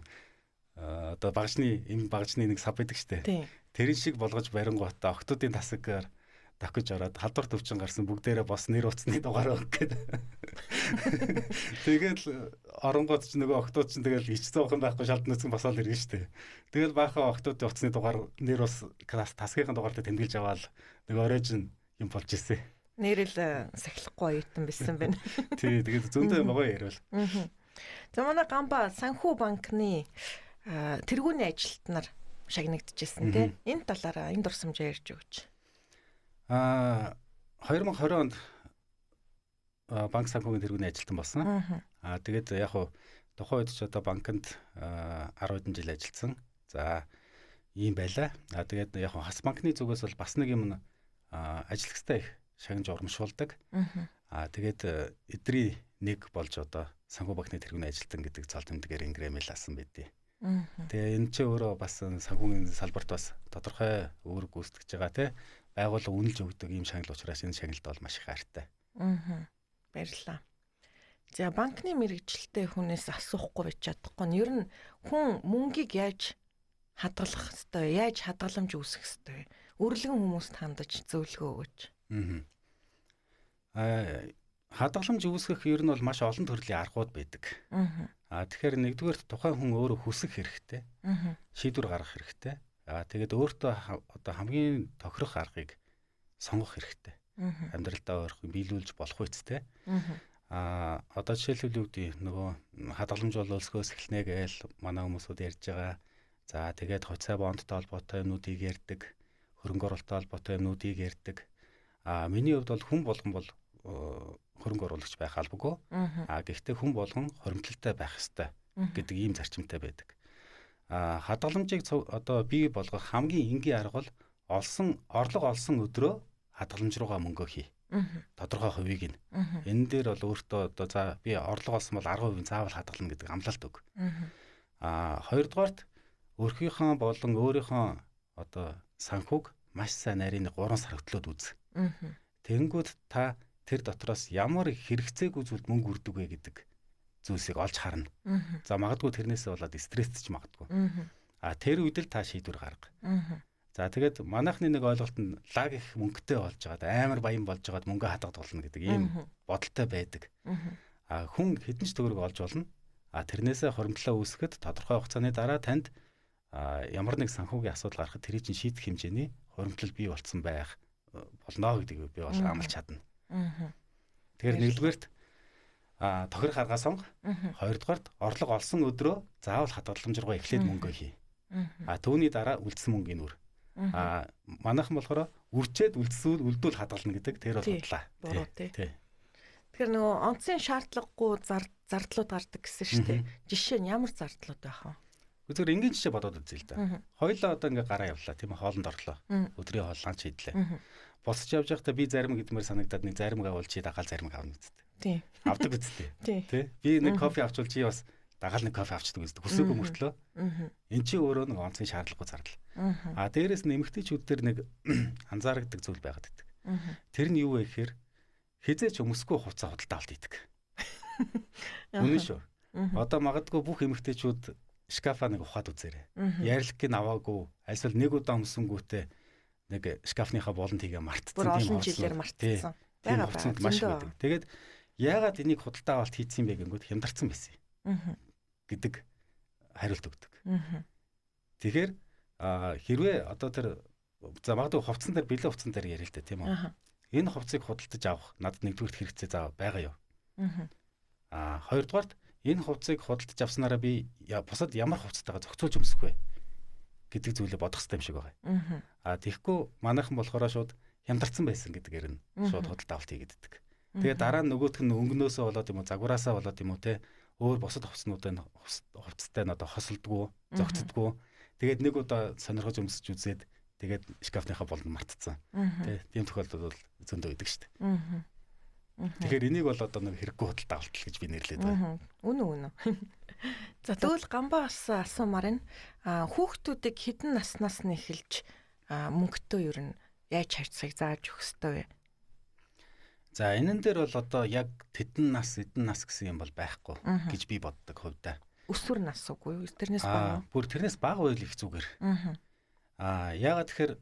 одоо багжны эм багжны нэг сав байдаг штэ. Тэрэн шиг болгож барингуутаа октоодын тасгаар давхиж ороод халдвар төвчин гарсан бүгдээрээ бос нэр утасны дугаар өг гээд. Тэгээд оронгууд ч нөгөө октод ч тэгэл ич зуухан байхгүй шалд нүцгэн босоод ирнэ штэ. Тэгэл баахан октодын утасны дугаар нэр ус класс тасгийнхын дугаартай тэмдэглэж аваад нөгөө оройж юм болж ирсэн. Нэрэл сахилахгүй оюутан байсан байна. Тий, тэгээд зөндөө юм байгаа ярил. За манай Гамба Санхүү банкны тэргүүний ажилтнаар шагнагдчихсэн тий. Энэ талаараа энэ дурсамжаа ярьж өгөөч. 2020 онд банк санхүүгийн тэргүүний ажилтан болсон. Тэгээд яг хуу тухайн үед ч одоо банкнд 10 хэдэн жил ажилласан. За ийм байлаа. Тэгээд яг хуу Хас банкны зүгээс бол бас нэг юм ажиллагчтай их шагнаж урамшуулдаг. Тэгээд эдрийн нэг болж одоо санхүү банкны тэргүүний ажилтан гэдэг цол тэмдгээр ингрэмэл асан байдیں۔ Тэгээ энэ чи өөрөө бас санхүүгийн салбарт бас тодорхой үүрэг гүйцэтгэж байгаа тий. Байгууллага үнэлж өгдөг ийм шагнал учраас энэ шагналд бол маш их хайртай. Баярлалаа. За банкны мэргэжилтэй хүнээс асуухгүй байж чадахгүй нь ер нь хүн мөнгийг яаж хадгалах ёстой, яаж хадгаламж үүсгэх ёстой вэ? Өрлөгөн хүмүүст хандаж зөвлөгөө өгөөч. Хадгаламж үүсгэх ер нь бол маш олон төрлийн аргууд байдаг. Тэгэхээр нэгдүгээрт тухайн хүн өөрөө хүсэх хэрэгтэй. Шийдвэр гаргах хэрэгтэй. Аа тэгээд өөртөө одоо хамгийн тохирох аргыг сонгох хэрэгтэй. Амьдралдаа өөрхөн биелүүлж болох үсттэй. Аа одоо жишээлбэл юу гэдэг нөгөө хадгаламж бол өлсгөөс эхэлнэ гээл манай хүмүүсүүд ярьж байгаа. За тэгээд хувьцаа бондтой холбоотой юмнуудыг ярьдаг, хөрөнгө оруулалттай холбоотой юмнуудыг ярьдаг. Аа миний хувьд бол хүн болгон бол хөрөнгө оруулагч байх албагүй. Аа гэхдээ хүн болгон хоримтлалтай байх ёстой гэдэг ийм зарчимтай байдаг. Аа хадгаламжийг одоо бий болгох хамгийн энгийн арга бол олсон орлого олсон өдрөө хадгаламж руугаа мөнгөө хий. Тодорхой хувийг нь. Энэ дээр бол өөртөө одоо за би орлого олсон бол 10% заавал хадгална гэдэг амлалт өг. Аа хоёрдугаарт өөрийнхөө болон өөрийнхөө одоо санхүүг маш сайн нарийн 3 сар хөтлөөд үз. Тэнгүүд та тэр дотроос ямар хэрэгцээгүй зүйлд мөнгө үрдэг вэ гэдэг зүйлсийг олж харна. За магадгүй тэрнээсээ болоод стрессч магадгүй. А тэр үед л та шийдвэр гарга. За тэгээд манайхны нэг ойлголт нь лаг их мөнгөтэй болж байгаад амар баян болж байгаад мөнгө хадгалах болно гэдэг ийм бодолтой байдаг. А хүн хэдэн ч төгрөг олж болно. А тэрнээсээ хоримтлаа үүсгэхэд тодорхой хугацааны дараа танд ямар нэг санхүүгийн асуудал гарахад тэрийг чинь шийдэх хэмжээний хоримтлал бий болцсон байх болно гэдгийг би бол амлаж чадна. Тэгэхээр нэгдүгээрт тохирох аргаа сонго. Хоёрдугаарт орлого олсон өдрөө заавал хадгаламж руугаа эхлээд мөнгөө хий. А түүний дараа үлдсэн мөнгийг үр. А манайхан болохоор үрчээд үлдсүүл үлдүүл хадгална гэдэг тэр бол худлаа. Тий. Тэгэхээр нөгөө онцын шаардлагагүй зардлууд гардаг гэсэн шүү дээ. Жишээ нь ямар зардлууд байх вэ? Зүгээр энгийн жишээ бодоод үзье л да. Хоёлаа одоо ингээ гараа явлаа тийм ээ, хоолнд орлоо. Өдрийн хоол ланч хийдлээ. Босч явж байхдаа би зарим гэдмээр санагдаад нэг зарим авал чи дагаал зарим авна үсттэй. Тий. Авдаг үсттэй. Тий. Би нэг кофе авчвал чи бас дагаал нэг кофе авчдаг үсттэй. Хүсээгүй мөртлөө. Эн чи өөрөө нэг онцгийн шаардлагагүй зардал. А дээрэс нь эмэгтэйчүүд дээр нэг анзаардаг зүйл байгаад байдаг. Тэр нь юу вэ гэхээр хизээч өмсөхгүй хувцас худалдаа авалт хийдэг. Үнэн шүү. Одоо магадгүй бүх эмэгтэйчүүд шкафаа нэг ухаад үзээрэй. Ярилгыг нь аваагүй, альсвал нэг удаа өмсөнгүүтээ нэг шкафныхаа болонд хийгээ мартцсан тийм олон жилээр мартцсан. Тийм хувцсанд маш их байдаг. Тэгээд яагаад энийг худалдаа авалт хийцэн бэ гэнгүүт хямдарсан байсан гэдэг хариулт өгдөг. Тэгэхээр хэрвээ одоо тэр за магадгүй хувцсан дээр бэлэн хувцсан дээр яриа л дээ тийм үү. Энэ хувцсыг худалдаж авах надад нэгдүгüрт хэрэгцээ заа байгаа юу? Аа хоёрдугаарт энэ хувцсыг худалдаж авснараа би бусад ямар хувцастайгаа зохицуулж өмсөх вэ гэдэг зүйлээ бодох хэрэгтэй юм шиг байгаа. Аа тэгэхгүй манайхан болохоор шууд хямдарсан байсан гэдгээр нь шууд худалдаа авалт хийгээд. Тэгээ дараа нь нөгөөх нь өнгөнөөсөө болоод юм уу, загвараасаа болоод юм уу те өөр бусад хувцснуудын хувцастай нь одоо хосолдгоо, зохицдгоо. Тэгээд нэг удаа сонирхож өмсөж үзээд тэгээд шкафныхаа болонд мартцсан. Тэ тийм тохиолдол бол зөндөө байдаг шүү дээ. Тэгэхээр энийг бол одоо нэг хэрэггүй худалдаа авалт гэж би нэрлэдэг байна. Үнэн үнэн. За тэгвэл Гамбаа бас асуумаар байна. Хүүхдүүдийг хэдэн наснаас нь эхэлж мөнгөтэй ер нь яаж харьцахыг зааж өгөх ёстой вэ? За энэн дээр бол одоо яг тэдэн нас, эдэн нас гэсэн юм бол байхгүй гэж би боддог хувьдаа. Өсвөр нас үгүй юу? Тэрнээс бага. Бүр тэрнээс бага байл их зүгээр. Аа яагаад тэгэхээр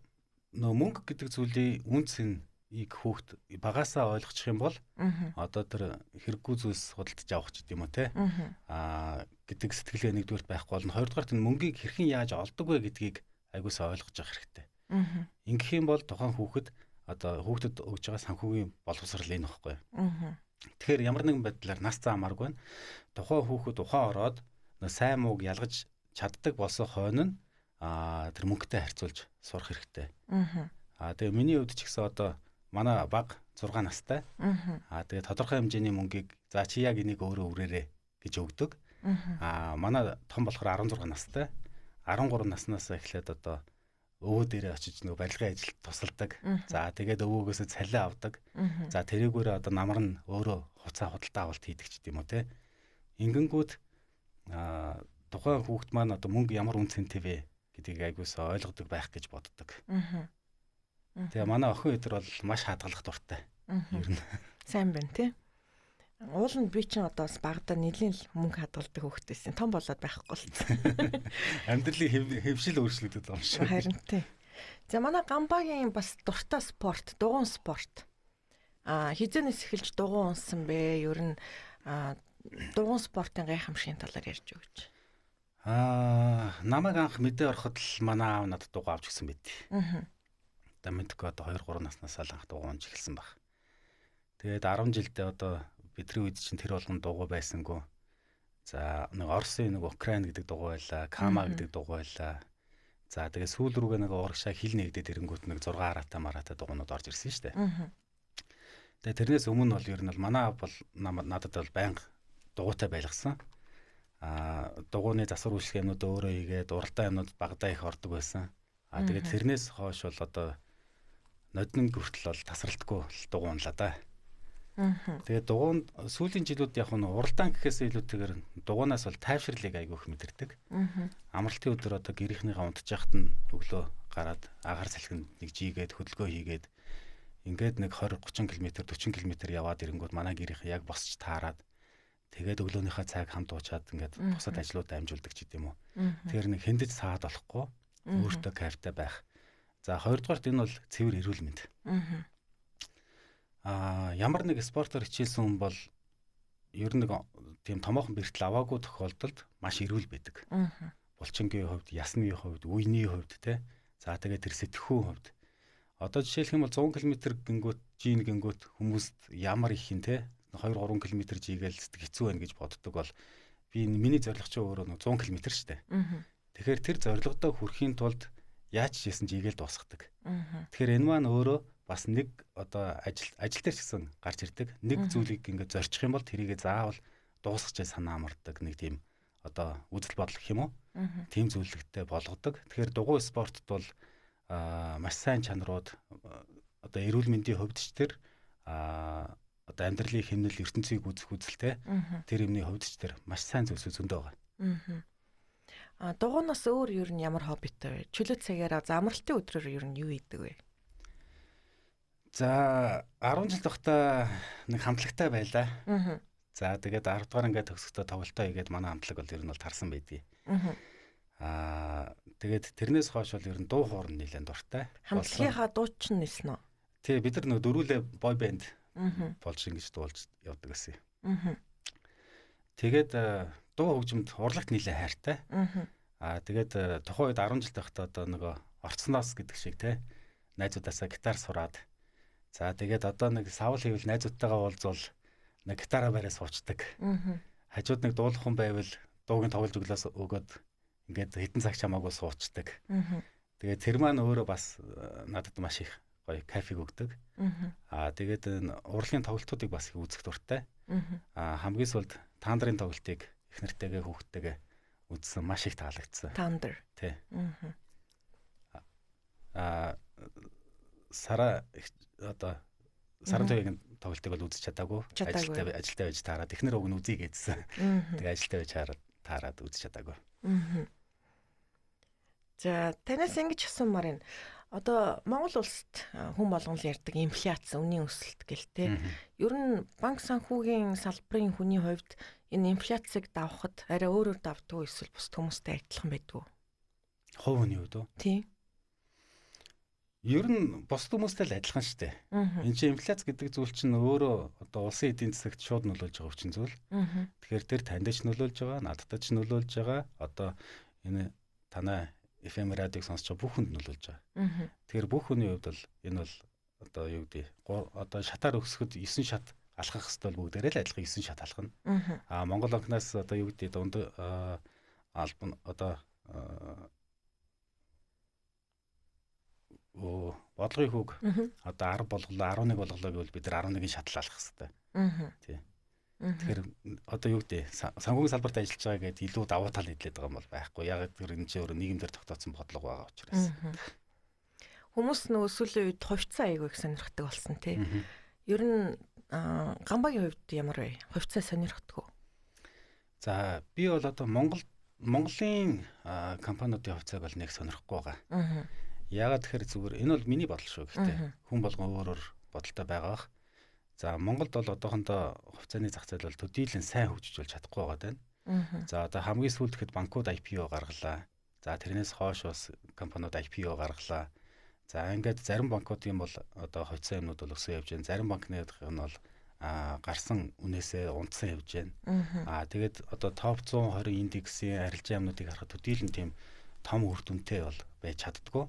нөө мөнгө гэдэг зүйлийн үн цэнийг хүүхд багасаа ойлгочих юм бол одоо тэр хэрэггүй зүйлс худалдаж авах ч гэдэм үү те аа гэдэг сэтгэлгээ нэгдүгээрт байхгүй болно. Хоёрдугаарт энэ мөнгийг хэрхэн яаж олдог вэ гэдгийг айгуусаа ойлгож явах хэрэгтэй. Ингэх юм бол тухайн хүүхэд одоо хүүхдэд өгж байгаа санхүүгийн боловсрал энэ багхгүй. Тэгэхээр ямар нэгэн байдлаар нас заамааргүй байна. Тухайн хүүхэд ухаан ороод сайн мууг ялгаж чаддаг болсон хойно нь тэр мөнгөтэй харьцуулж сурах хэрэгтэй. Аа тэгээ миний хувьд ч гэсэн одоо манай баг 6 настай. Аа тэгээ тодорхой хэмжээний мөнгийг за чи яг энийг өөрөө үрээрээ гэж өгдөг. Аа манай том болохоор 16 настай. 13 наснаас эхлээд одоо өвөө дээрээ очиж нөгөө барилгын ажилд тусалдаг. За тэгээд өвөөгөөсөө цалин авдаг. За тэрийгээрээ одоо намар нь өөрөө хуцаа худалдаа авалт хийдэг ч гэдэм үү те. Ингэнгүүт тухайн хүүхд маань одоо мөнгө ямар үн цэнтэй вэ гэдгийг айгуусаа ойлгодог байх гэж боддог. Тэгээ манай охин өдр бол маш хадгалах дуртай. Ер нь сайн байна тий. Уул нь би чинь одоо бас багадаа нэлийн л мөнгө хадгалдаг хүүхэд байсан. Том болоод байхгүй болсон. Амьдралын хэвшил өөрчлөгдөд байгаа юм шиг. Харин тий. За манай Гамбагийн бас дуртай спорт, дугуйн спорт. Хизэнээс эхэлж дугуй унсан бэ? Ер нь дугуйн спортын гайхамшигын талаар ярьж өгч. Намайг анх мэдээ ороход л манай аав надад дугуй авч гисэн байд. Одоо мэдгүй одоо 2 3 наснаас л анх дугуй унж эхэлсэн баг. Тэгээд 10 жилдээ одоо бидний үед чинь тэр болгон дугуй байсангүй. За нэг Оросын нэг Украин гэдэг дугуй байлаа, Кама гэдэг дугуй байлаа. За тэгээд сүүл рүүгээ нэг урагшаа хил нэгдээд ирэнгүүт нэг 6 хараатай мараатай дугуйнууд орж ирсэн шүү дээ. Тэгээд тэрнээс өмнө бол ер нь бол манай аав бол надад бол байнга дугуйтай байлгасан. Дугуйны засвар үйлчлэх юмнууд өөрөө хийгээд уралдаан юмнууд багадаа их ордог байсан. Тэгээд тэрнээс хойш бол одоо ноднон хүртэл бол тасралтгүй дугуй унлаа да. Тэгээд дугуйнд сүүлийн жилүүд яг нь уралдаан гэхээс илүүтэйгээр дугуйнаас бол тайвширлыг айгүй их мэдэрдэг. Амралтын өдөр одоо гэрийнхнийгаа унтж яхад нь өглөө гараад агаар салхинд нэг жигээд хөдөлгөөн хийгээд ингээд нэг 20 30 км 40 км яваад ирэнгүүт манай гэрийнхэн яг босч таарад тэгээд өглөөнийхөө цайг хамт уучаад ингээд бусад ажлуудаа амжуулдаг ч гэдэм үү. Тэр нэг хиндэж саад болохгүй өөртөө кайфтай байх. За хоёрдугаарт энэ бол цэвэр эрүүл мэнд. Ямар нэг спортоор хичээлсэн хүн бол ер нь нэг тийм томоохон бэртэл аваагүй тохиолдолд маш эрүүл байдаг. Булчингийн хувьд, ясны хувьд, үений хувьд те. За тэгээд тэр сэтгхүүн хувьд. Одоо жишээлх юм бол 100 км гингүүт, жин гингүүт хүмүүст ямар их юм те. 2 3 км жигээл сэтгэх хэцүү байна гэж боддог бол би миний зорилго чинь өөрөө 100 км шүү дээ. Тэгэхээр тэр зорилгодоо хүрэхийн тулд яаж ч хийсэн жигээл дуусгадаг. Тэгэхээр энэ маань өөрөө бас нэг одоо ажил дээр ч гэсэн гарч ирдэг. Нэг зүйлийг ингээд зорчих юм бол тэрийгэ заавал дуусгах санаа амардаг нэг тийм одоо үзэл бодол гэх юм уу? Тийм зүйлэгтэй болгодог. Тэгэхээр дугуй спортод бол маш сайн чанарууд одоо эрүүл мэндийн хувьд ч тэр одоо амьдралын хэмнэл ертөнцийг үзэх үзэлтэй тэр юмны хувьд ч тэр маш сайн зүйлс зөндөө байгаа. Дугуйнаас өөр ер нь ямар хоббитой вэ? Чөлөө цагаараа амралтын өдрөөр ер нь юу хийдэг вэ? За 10 жил тогтоо нэг хамтлагтай байлаа. За тэгээд 10 дугаар ингээд төгсөхдөө тоглолтоо хийгээд манай хамтлаг бол ер нь бол тарсан байдгийг. Тэгээд тэрнээс хойш бол ер нь дуу хоорн нэлээд дуртай. Хамтлагийнхаа дууч нь нэлсэн үү? Тий, бид нар нөгөө дөрүүлээ boy band болж ингэж дуулж явдаг гэсэн. Тэгээд дуу хөгжимд урлагт нэлээд хайртай. Тэгээд тухайн үед 10 жил байхдаа одоо нөгөө орцноос гэдэг шиг те найзуудаасаа гитар сураад за тэгээд одоо нэг савл хийвэл найзуудтайгаа уулзвал нэг гитараа бариа суучдаг. Хажууд нэг дуулах хүн байвал дуугийн тоглож өглөөс өгөөд ингээд хэдэн цаг чамаагүй суучдаг. Тэгээд тэр маань өөрөө бас надад маш их гоё кайфыг өгдөг. Тэгээд энэ урлагийн тоглолтуудыг бас их үзэх дуртай. Хамгийн сүүлд Тандрын тоглолтыг их нэртэйгээ хүүхдтэйгээ үзсэн, маш их таалагдсан. Тандер. Тий. Сара одоо Саран туяагийн тоглолтыг бол үзэж чадаагүй. Ажилтай байж таарад эхнэр уг нь үзье гэдсэн. Тэгээ ажилтай байж таарад үзэж чадаагүй. За танаас ингэж асуумаар байна. Одоо Монгол улсад хүн болгон л ярьдаг инфляц, үнийн өсөлт гэл те. Ер нь банк санхүүгийн салбарын хүний хувьд энэ инфляцийг давхад арай өөрөөр давдгүй эсвэл бусад хүмүүстэй адилхан байдгүй. Хувь хүний хувьд үү? Тийм. Ер нь бусад хүмүүстэй л адилхан шүү дээ. Энд чинь инфляц гэдэг зүйл чинь өөрөө одоо улсын эдийн засагт шууд нөлөөлж байгаа хүчин зүйл. Тэгэхээр тэр танд ч нөлөөлж байгаа, надад ч нөлөөлж байгаа. Одоо энэ танай FM радиог сонсож байгаа бүх хүнд нөлөөлж байгаа. Тэгэхээр бүх хүний хувьд бол энэ бол одоо юу гэдэг одоо шатаар өсөхөд 9 шат алхах хэвээр бол бүгдээрээ л адилхан 9 шат алхана. Монгол банкнаас одоо юу гэдэг дунд албан одоо бодлогын хүүг одоо 10 болголоо 11 болголоо гэвэл бид нар 11-ийн шатал алхах хэвээр. Тий. Тэгэхээр одоо юу гэдэг санхүүгийн салбарт ажиллаж байгаа гэдээ илүү давуу тал нийлээд байгаа юм бол байхгүй. Яг тэр энэ чинь өөрөө нийгэмдэр тогтооцсон бодлого байгаа учраас. Хүмүүс нөгөө сүүлийн үед хувьцаа айгүй их сонирхдаг болсон тий. Ер нь Гамбагийн хувьд ямар вэ? Хувьцаа сонирхдаг уу? За би бол одоо Монголын компаниудын хувьцааг бол нэг сонирхгүй байгаа. Яагаад тэгэхээр зүгээр энэ бол миний бодол шүү гэхдээ хүн болгон өөр өөр бодолтой байгаа бах. За Монголд бол одоохондоо хувьцааны зах зээл бол төдийлөн сайн хөгжиж бол чадахгүй байгаа даа. За одоо хамгийн сүүлд гэхэд банкуд IPO гаргалаа. За тэрнээс хойш бас компаниуд IPO гаргалаа. За ингээд зарим банкуудын бол одоо хувьцаа юмнууд бол өсөө явж байна. Зарим банкны нь бол Гарсан үнээсээ унтсан явж байна. Тэгээд одоо топ 120 индексийн арилжаа юмнуудыг харахад төдийлөн тийм том үр дүнтэй бол байж чаддгүй.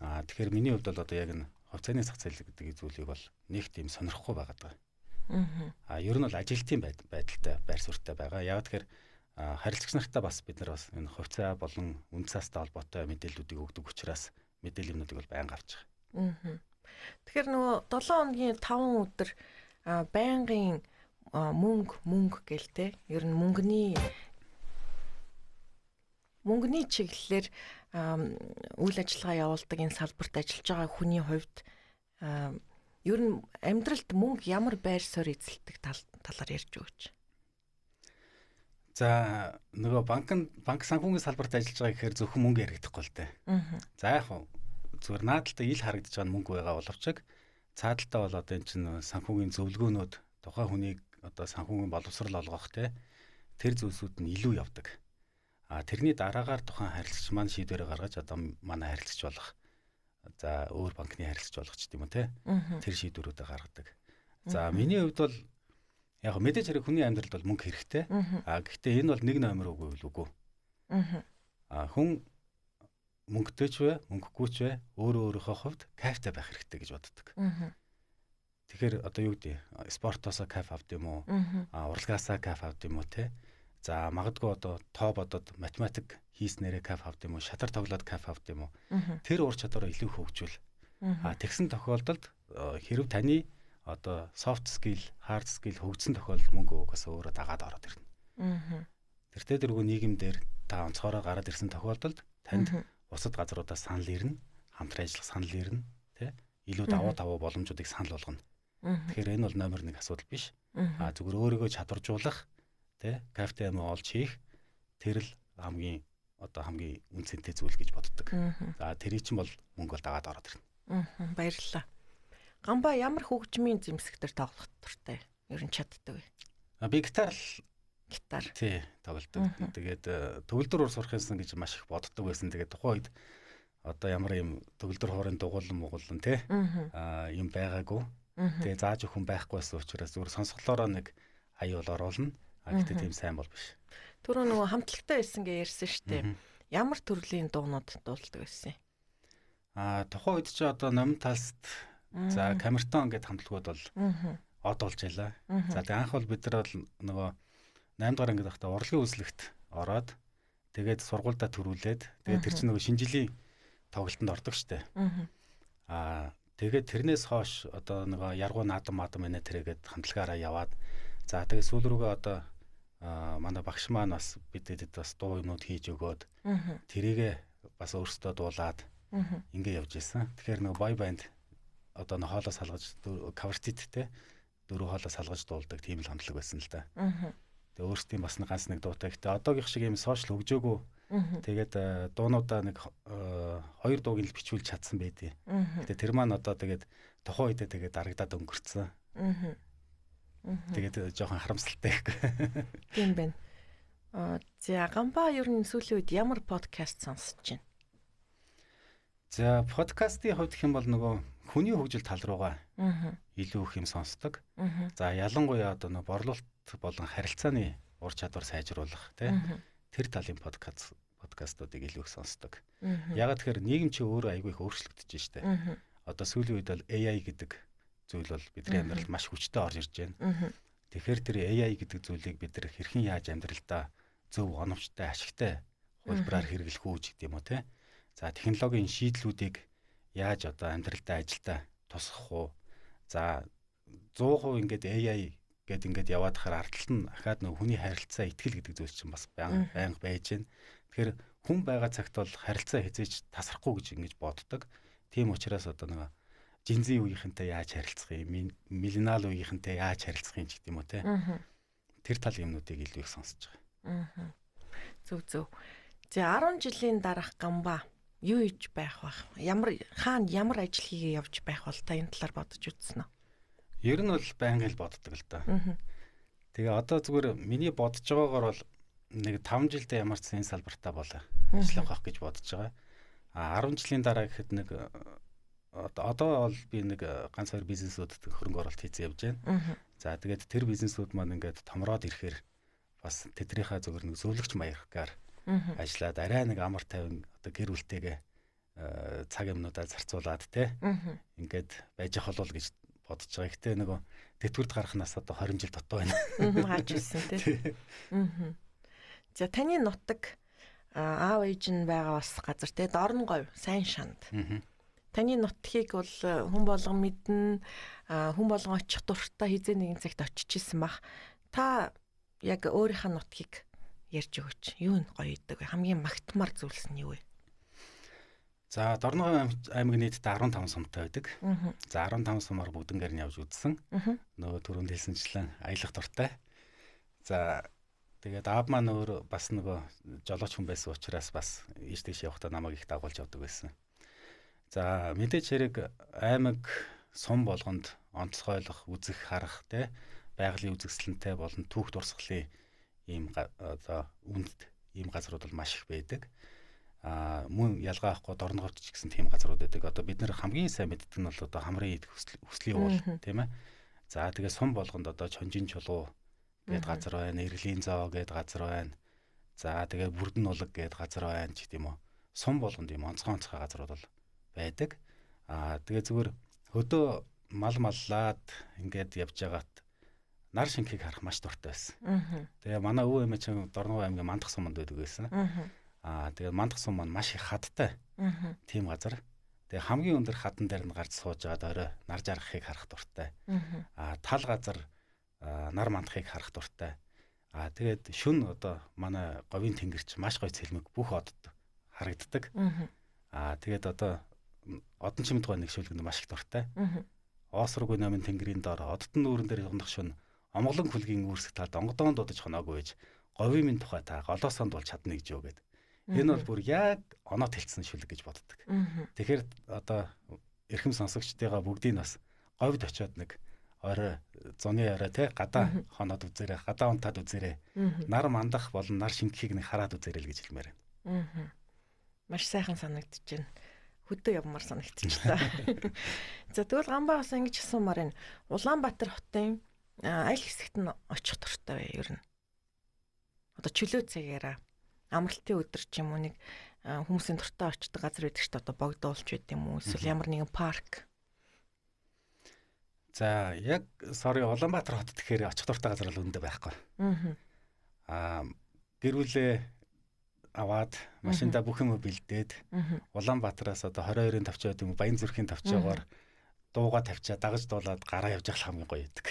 Тэгэхээр миний хувьд бол одоо яг энэ хувьцааны зах зээл гэдэг зүйлийг бол нэг тийм сонирхгүй байгаад байгаа. Ер нь бол ажилтын байдалтай байр суурьтай байгаа. Яг тэгэхээр харилцагч нартай бас бид нар бас энэ хувьцаа болон үн цаастай холбоотой мэдээллүүдийг өгдөг учраас мэдээлэл юмнуудыг бол байнга авч байгаа. Тэгэхээр нөгөө 7 хоногийн 5 өдөр байнгын мөнгө гэл те. Ер нь мөнгөний чиглэлээр үйл ажиллагаа явуулдаг энэ салбарт ажиллаж байгаа хүний хувьд ер нь амьдралд мөнгө ямар байр суурь эзэлдэг талаар ярьж өгөөч. За нөгөө банк санхүүгийн салбарт ажиллаж байгаа гэхээр зөвхөн мөнгө яригдахгүй л дээ. За яг хөө зүгээр наадaltaй ил харагдаж байгаа нь мөнгө байгаа боловч цаадaltaй бол одоо эн чинь санхүүгийн зөвлөгөөнүүд тухайн хүнийг одоо санхүүгийн боловсрол олгох те тэр зүйлсүүд нь илүү явдаг. Тэрний дараагаар тухайн харилцагч маань шийдвэрээ гаргаж одоо манай харилцагч болох за өөр банкны харилцагч болох ч гэдэм үү те тэр шийдвэрүүдээ гаргадаг. За миний хувьд бол яг мэдээж хэрэг хүний амьдралд бол мөнгө хэрэгтэй. Гэхдээ энэ бол нэг номер үгүй л үгүй. Хүн мөнгөтэй ч вэ, мөнгөгүй ч вэ, өөрөө өөрийнхөө хувьд кайфтай байх хэрэгтэй гэж боддог. Тэгэхээр одоо юу гэдэг спортоосоо кайф авд юм уу? Урлагаасаа кайф авд юм уу те? За магадгүй одоо тоо бодоод математик хийснээрээ кайф авд юм уу? Шатар тоглоод кайф авд юм уу? Тэр ур чадвараа илүү хөгжүүл. Тэгсэн тохиолдолд хэрв таны одоо soft skill, hard skill хөгжсөн тохиолдолд мөнгө угаасаа өөрөө дагаад ороод ирнэ. Тэртээ тэргүй нийгэмдэр та онцгойроо гараад ирсэн тохиолдолд танд бусад газруудаас санал ирнэ, хамтран ажиллах санал ирнэ, тэ? Илүү давуу тавуу боломжуудыг санал болгоно. Тэгэхээр энэ бол номер 1 асуудал биш. Зүгээр өөрийгөө чадваржуулах, тэ? Кайфтай юм олж хийх тэр л хамгийн үнцэнтэй зүйл гэж боддог. За тэрий чинь бол мөнгө бол дагаад ороод ирнэ. Баярлалаа. Гамбаа ямар хөгжмийн зэмсэгтэр тоглох дуртай? Ер нь чаддаг вэ? Би гитар. Тий, тоглодог. Тэгээд төгөлдөр уур сурах юмсан гэж маш их боддог байсан. Тэгээд тухайн үед одоо ямар юм төгөлдөр хуурын дугуулан мугуулан тий юм байгаагүй. Тэгээд зааж өгөх хүн байхгүй байсан учраас зүгээр сонсголоороо нэг аюул оруулна. Гэхдээ тийм сайн бол биш. Түрүү нөгөө хамтлагтай байсан гэж ярьсан шүү дээ. Ямар төрлийн дуунууд дуулдаг байсан юм? Тухайн үед чи одоо номин талст за Камертон гэдэг хамтлагууд бол од болж байлаа. За тэгээд анх бол бид нар бол нөгөө 8 дугаар ангид байхдаа урлагийн үзлэгт ороод тэгээд сургуульдаа төрүүлээд тэгээд тэр чинь нөгөө шинэ жилийн тоглолтод ордог штэ. Тэгээд тэрнээс хойш одоо нөгөө яргуу наадам маадам энэ тэргээд хамтлагаараа яваад за тэгээд сүүл рүүгээ одоо манай багш маань бас бидэд бас дуу юмнууд хийж өгөөд тэрийгэ бас өөрсдөө дуулаад ингээ явж исэн. Тэгэхээр нөгөө boy band одоо нөх хоолоо салгаж квартет те дөрөв хоолоо салгаж дуулдаг тийм л хамтлаг байсан л да. Тэгээ өөрсдийн бас нэг ганц нэг дуутай. Гэтэ одоогийнх шиг юм сошиал хөгжөөгөө. Тэгээд дуунуудаа нэг хоёр дууг нь л бичүүлж чадсан байдیں۔ Гэтэ тэр маань одоо тэгээд тухайн үедээ тэгээд дарагдаад өнгөрцөн. Тэгээд жоохон харамсалтай их. Тийм байна. За Гамбаа ер нь сүүлийн үед ямар подкаст сонсож байна? За подкастын хувьд гэх юм бол нөгөө хүний хөгжил тал руугаа илүү их юм сонсдог. За ялангуяа одоо нөгөө борлуулалт болон харилцааны ур чадвар сайжруулах тий тэр талын подкастуудыг илүү их сонсдог. Ягаад тэгэхээр нийгэм чи өөрөө айгүй их өөрчлөгдөж штэ. Одоо сүүлийн үед бол AI гэдэг зүйл бол бидний амьдралд маш хүчтэй орж ирж байна. Тэгэхээр тэр AI гэдэг зүйлийг бид нар хэрхэн яаж амьдралдаа зөв оновчтой, ашигтай хувилбараар хэрэглэх үү гэдэг юм уу те. За технологийн шийдлүүдийг яаж одоо амьдралдаа ажилдаа тусгах уу? За 100% ингээд AI гэд ингээд яваад хахаар ард талд нь ахаад нөх хүний харилцаа итгэл гэдэг зүйл чинь бас байнга байж байна. Тэгэхээр хүн байгаа цагт бол харилцаа хэзээ ч тасрахгүй гэж ингэж боддог. Тийм учраас одоо нэг Gen Z үеийнхэнтэй яаж харилцах юм, миллениал үеийнхэнтэй яаж харилцах юм ч гэдэг юм уу те. Тэр тал юмнуудыг илүү их сонсож байгаа. Зөв зөв. За 10 жилийн дараах Гамбаа юу хийж байх вэ? Ямар хаана ямар ажил хийгээ явж байх бол та энэ талаар бодож үзсэн үү? Ер нь бол байнга л боддог л да. Тэгээ одоо зүгээр миний бодож байгаагаар бол нэг 5 жилдээ ямар ч энэ салбартаа болоо ажиллах байх гэж бодож байгаа. А 10 жилийн дараа гэхэд нэг одоо бол би нэг ганц хоёр бизнесүүдэд хөрөнгө оруулалт хийсэн явж байна. За тэгээд тэр бизнесүүд маань ингээд томроод ирэхээр бас тэднийхээ зөвөр нэг зөвлөгч маягаар ажиллаад арай нэг амар тайван одоо гэр бүлтэйгээ цаг юмнуудаа зарцуулаад те ингээд байж ах болов гэж бодож байгаа. Гэтэ нөгөө тэтгэврт гарах нас одоо 20 жил дутуу байна. Хаач ирсэн те. За таны нутаг аав ээж нь байгаа бас газар те Дорноговь сайн шанд. Таны нутгийг бол хүн болгон мэднэ, хүн болгон очих дуртай хизээ нэгэн цагт очиж исэн бах. Та яг өөрийнхөө нутгийг ярьж өгөөч. Юу нь гоё идэг вэ? Хамгийн магтмаар зүйлс нь юу вэ? За Дорноговь аймаг нийтдээ 15 сумтай байдаг. За 15 сумаар бүгднгээр нь явж үзсэн. Нөгөө түрүүнд хэлсэнчлэн аялах дуртай. За тэгээд аав маань өөр бас нөгөө жолооч хүн байсан учраас бас ийш тийш явахдаа намайг их дагуулж явдаг байсан. За мэдээж хэрэг аймаг сум болгонд онцгойлох, үзэх, харах те байгалийн үзэсгэлэнтэй болон түүх дурсгалын ийм одоо үнд ийм газрууд бол маш их байдаг. Мөн ялгаа авахгүй Дорноговьт ч гэсэн тийм газрууд байдаг. Одоо бид нэр хамгийн сайн мэддэг нь бол одоо хамрын идэх хүслийн уул тийм ээ. За тэгээ сум болгонд одоо Чонжин чулуу гээд газар байна, Эргэлийн зоо гээд газар байна. За тэгээ Бүрдэн улаг гээд газар байна ч гэдэм үү. Сум болгонд ийм онцгой онцгой газрууд бол байдаг. Тэгээ зүгээр хөдөө мал маллаад ингээд явж байгаат нар шинхийг харах маш дуртай байсан. Тэгээ манай өвөө эмээ чинь Дорноговь аймгийн Мандах суманд байдаг байсан. Тэгээд Мандах сум маань маш их хадтай. Тийм газар. Тэгээ хамгийн өндөр хадан дээр нь гарч сууж байгаад орой нар жаргахыг харах дуртай. Тал газар нар мандахыг харах дуртай. Тэгээд шүн одоо манай говийн тэнгэрч маш гоё цэлмэг бүх одод харагддаг. Тэгээд одоо одон чимэд гой нэг шүлгэнд маш их дуртай. Оосрог номын тэнгэрийн доор оддон нүүрэн дээр явах шүн омглон хүлгийн үүрсэг талд онгодоон дуудаж хоноогүй байж говийн минь тухай та голоосоо дуулж чадна гэж юу гэд. Энэ бол бүр яг оноо тэлцсэн шүлэг гэж боддог. Тэгэхээр одоо эрхэм сонсогчдыгаа бүгдийг бас говьд очиод нэг орой зуны орой те гадаа хоноод үзээрэй, гадаа унтаад үзээрэй. Нар мандах болон нар шингэхийг нэг хараад үзээрэй л гэж хэлмээр байна. Маш сайхан санагдаж байна. Хөдөө явмаар санагдчихлаа. За тэгвэл Ганбаа бас ингэж асуумаар байна. Улаанбаатар хотын аль хэсэгт нь очих дуртай вэ ер нь? Одоо чөлөө цагаараа амралтын өдөр ч юм уу нэг хүмүүсийн дуртай очдог газар байдаг шүү дээ. Одоо богдуулж байд юм уу? Эсвэл ямар нэгэн парк. За яг sorry Улаанбаатар хот гэхээр очих дуртай газар бол өндөө байхгүй. Гэр бүлээ аваад машиндаа бүх юм бэлдээд Улаанбаатараас одоо 22-ын тавчаа гэдэг юм уу Баян зүрхийн тавчаагаар дууга тавьчаа дагаж дуулаад гараа явж явах хамгийн гоё байдаг.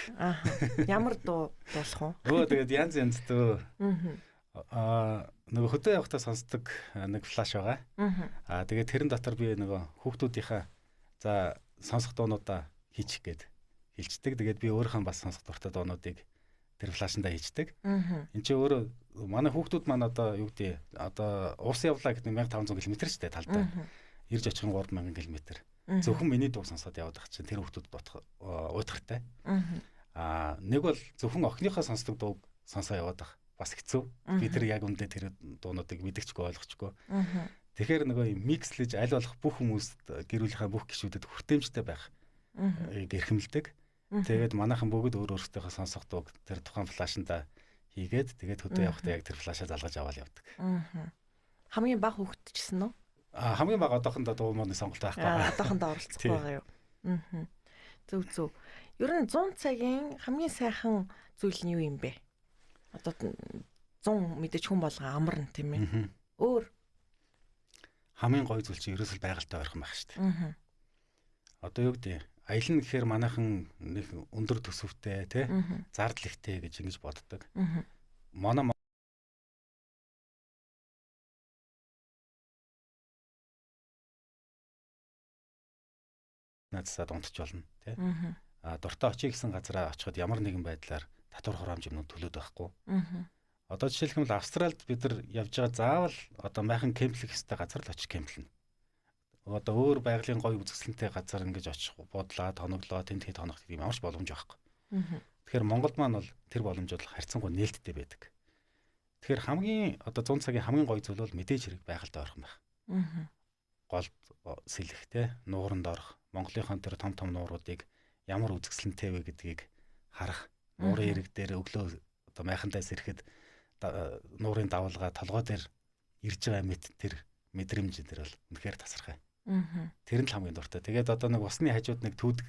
Ямар дуу дуулах вэ? Өө тэгээд янз янз дөө. Нөгөө хөдөө явахдаа сонсдог нэг флаш байгаа. Тэгээд тэрэн дотор би нөгөө хүүхдүүдийнхээ за сонсох дуунуудаа хийчих гээд хэлцдэг. Тэгээд би өөрийнхөө бас сонсох дуртай дуунуудыг тэр флашндаа хийчдэг. Энд чи өөрөө манай хүүхдүүд маань одоо юу гэдэг одоо уус явлаа гэдэг 1500 км ч дээ талдаа. Ирж очих нь 3000 км. Зөвхөн миний дуу сонсоод яваад байх чинь тэр хүүхдүүд бодох уйтгартай. Нэг бол зөвхөн охиныхоо сонсдог дууг сонсоо яваад байх бас хэцүү. Би тэр яг үндэ тэр дуунуудыг мэдчихгүй ойлгочихгүй. Тэгэхээр нөгөө юм микслэж аль болох бүх хүмүүст гэр бүлийнхаа бүх гишүүдэд хүртээмжтэй байх эрхэмлдэг. Тэгээд манайхан бүгд өөр өөрсдийнхөө сонсох дууг тэр тухайн флашнда хийгээд тэгээд хөдөө явахдаа яг тэр флашаа залгаж аваад явдаг. Хамгийн бага хүүхэд ч гэсэн үү? Хамгийн бага одоохондоо дуу мууны сонголт байхгүй. Одоохондоо оролцохгүй байгаа юу? Зөв зөв. Ер нь 100 цагийн хамгийн сайхан зүйл нь юу юм бэ? Одоо 100 мэдээж хүн болгон амарна тийм ээ. Өөр хамгийн гоё зүйл чинь ерөөсөл байгальтай ойрхон байх шүү дээ. Одоо юу гэдэг аялна гэхээр манайхан нэг өндөр төсөвтэй тий зардал ихтэй гэж ингэж боддог. Манай наадсаад унтч болно тий. Дуртай очие гэсэн газараа очиход ямар нэгэн байдлаар татвар хураамж юмнууд төлөөд байхгүй. Одоо жишээлх юм бол Австралид бид нар явж байгаа заавал одоо майхан кемплэх ёстой газар л очиж кемплэнэ. Одоо өөр байгалийн гоё үзэсгэлэнтэй газар ингэж очих бодлоо, тоноглоо, тэнд хэд хоног гэдэг юм ямар ч боломж байхгүй. Тэгэхээр Монголд маань бол тэр боломж бол харьцангуй нээлттэй байдаг. Тэгэхээр хамгийн одоо 100 цагийн хамгийн гоё зүйл бол мэдээж хэрэг байгальтай ойрхон байх. Голд сэлэх те, нууранд орох, Монголынхон тэр том том нууруудыг ямар үзэсгэлэнтэй вэ гэдгийг харах. Нуурын хэрэг дээр өглөө одоо майхандаас ирэхэд нуурын давалгаа толгой дээр ирж байгаа мэт тэр мэдрэмж тэр бол үнэхээр тасархай. Тэр нь л хамгийн дуртай. Тэгээд одоо нэг усны хажууд нэг түүдэг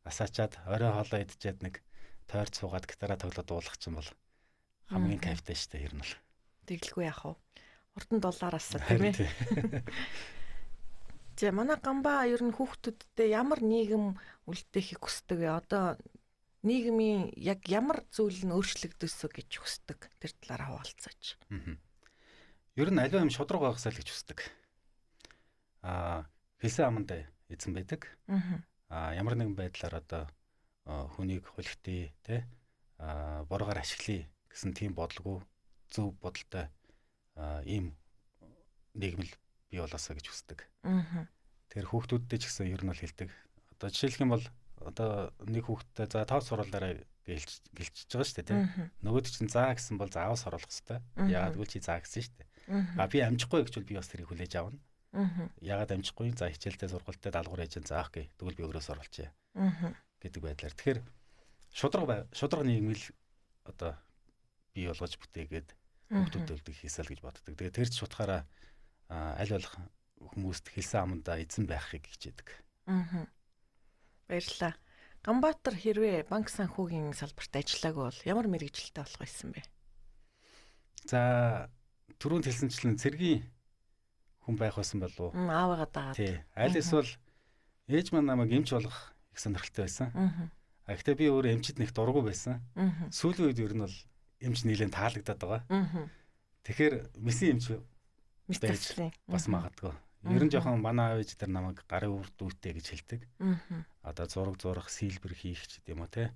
асаачаад орой хоолоо идчихэд нэг тойрч суугаад гитараа тоглоод дуулах чинь бол хамгийн кайфтай шүү дээ ер нь бол. Тэгэлгүй яах вэ? Урдан доллараас тийм ээ. За манай Ганбаа ер нь хүүхдүүдтэй ямар нийгэм үлдээхийг хүсдэг вэ? Одоо нийгмийн яг ямар зүйл нь өөрчлөгдөөсөө гэж хүсдэг? Тэр талаараа хуваалцаач. Ер нь аливаа юм шудраг байгаасаа л гэж хүсдэг. Хэлсэн амандаа эзэн байдаг. Ямар нэгэн байдлаар одоо хүнийг хулигтъя, тэ боргоор ашиглая гэсэн тийм бодлого, зөв бодолтой ийм нийгэм л бий болоосоо гэж хүсдэг. Тэр хүүхдүүдтэй ч гэсэн ер нь бол хэлдэг. Одоо жишээлх юм бол одоо нэг хүүхдтэй за тооц суруулаарай гэлчиж байгаа шүү дээ, тийм. Нөгөөд чинь заа гэсэн бол заавал суруулах хэрэгтэй. Яагаад гэвэл чи заа гэсэн шүү дээ. А би амжихгүй гэж бол би бас тэрийг хүлээж авна. Яагаад амжихгүй? За хичээлдээ сургуультай даалгавар хийж за окей. Тэгвэл би өөрөө суруулчихъя гэдэг байдлаар. Тэгэхээр шудраг нийгмэл одоо бий болгож бүтээгээд хүүхдүүдэд хийсэл гэж боддог. Тэгээ тэр ч утгаараа аль болох хүмүүст хэлсэн амандаа эзэн байхыг хичээдэг. Баярлалаа. Ганбаатар хэрвээ банк санхүүгийн салбарт ажиллаагүй бол ямар мэргэжилтэй болох байсан бэ? За түрүүнд хэлсэнчлэн цэргийн хүн байх байсан болов уу? Аавыгаа дагаад. Тий. Аль эсвэл ээж маань намайг эмч болгох их сонирхолтой байсан. А гэхдээ би өөрөө эмчид нэг дургүй байсан. Сүүлийн үед ер нь бол эмч нийлэн таалагдаад байгаа. Тэгэхээр мэсэн эмч байж бас магадгүй. Ер нь жоохон манай аав ээж дээр намайг гарын үр дүүтэй гэж хэлдэг. Одоо зураг зурах, сэлбэр хийх ч гэдэм үү те.